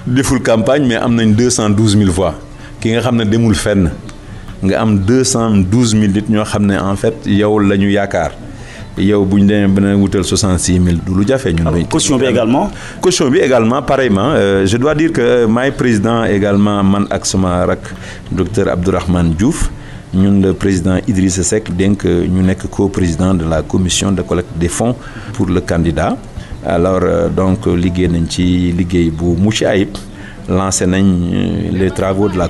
Speaker 3: deful campagne mais am nañ 212 000 voix ki nga xam ne demul fenn nga am 212 000 nit ñoo xam ne en fait yow la ñu yaakaar yow bu ñu demee ba wutal 66 000 du lu jafe ñun.
Speaker 2: caution bi également
Speaker 3: pareillement je dois dire que maay président également man ak sama rak docteur Abdourahmane Diouf ñun le président Idrissa Seck dénk ñu nekk co-président de la commission de collecte des fonds pour le candidat. Alors donc liggéey nañ ci liggéey bu mucc ayib lancé nañ les travaux de la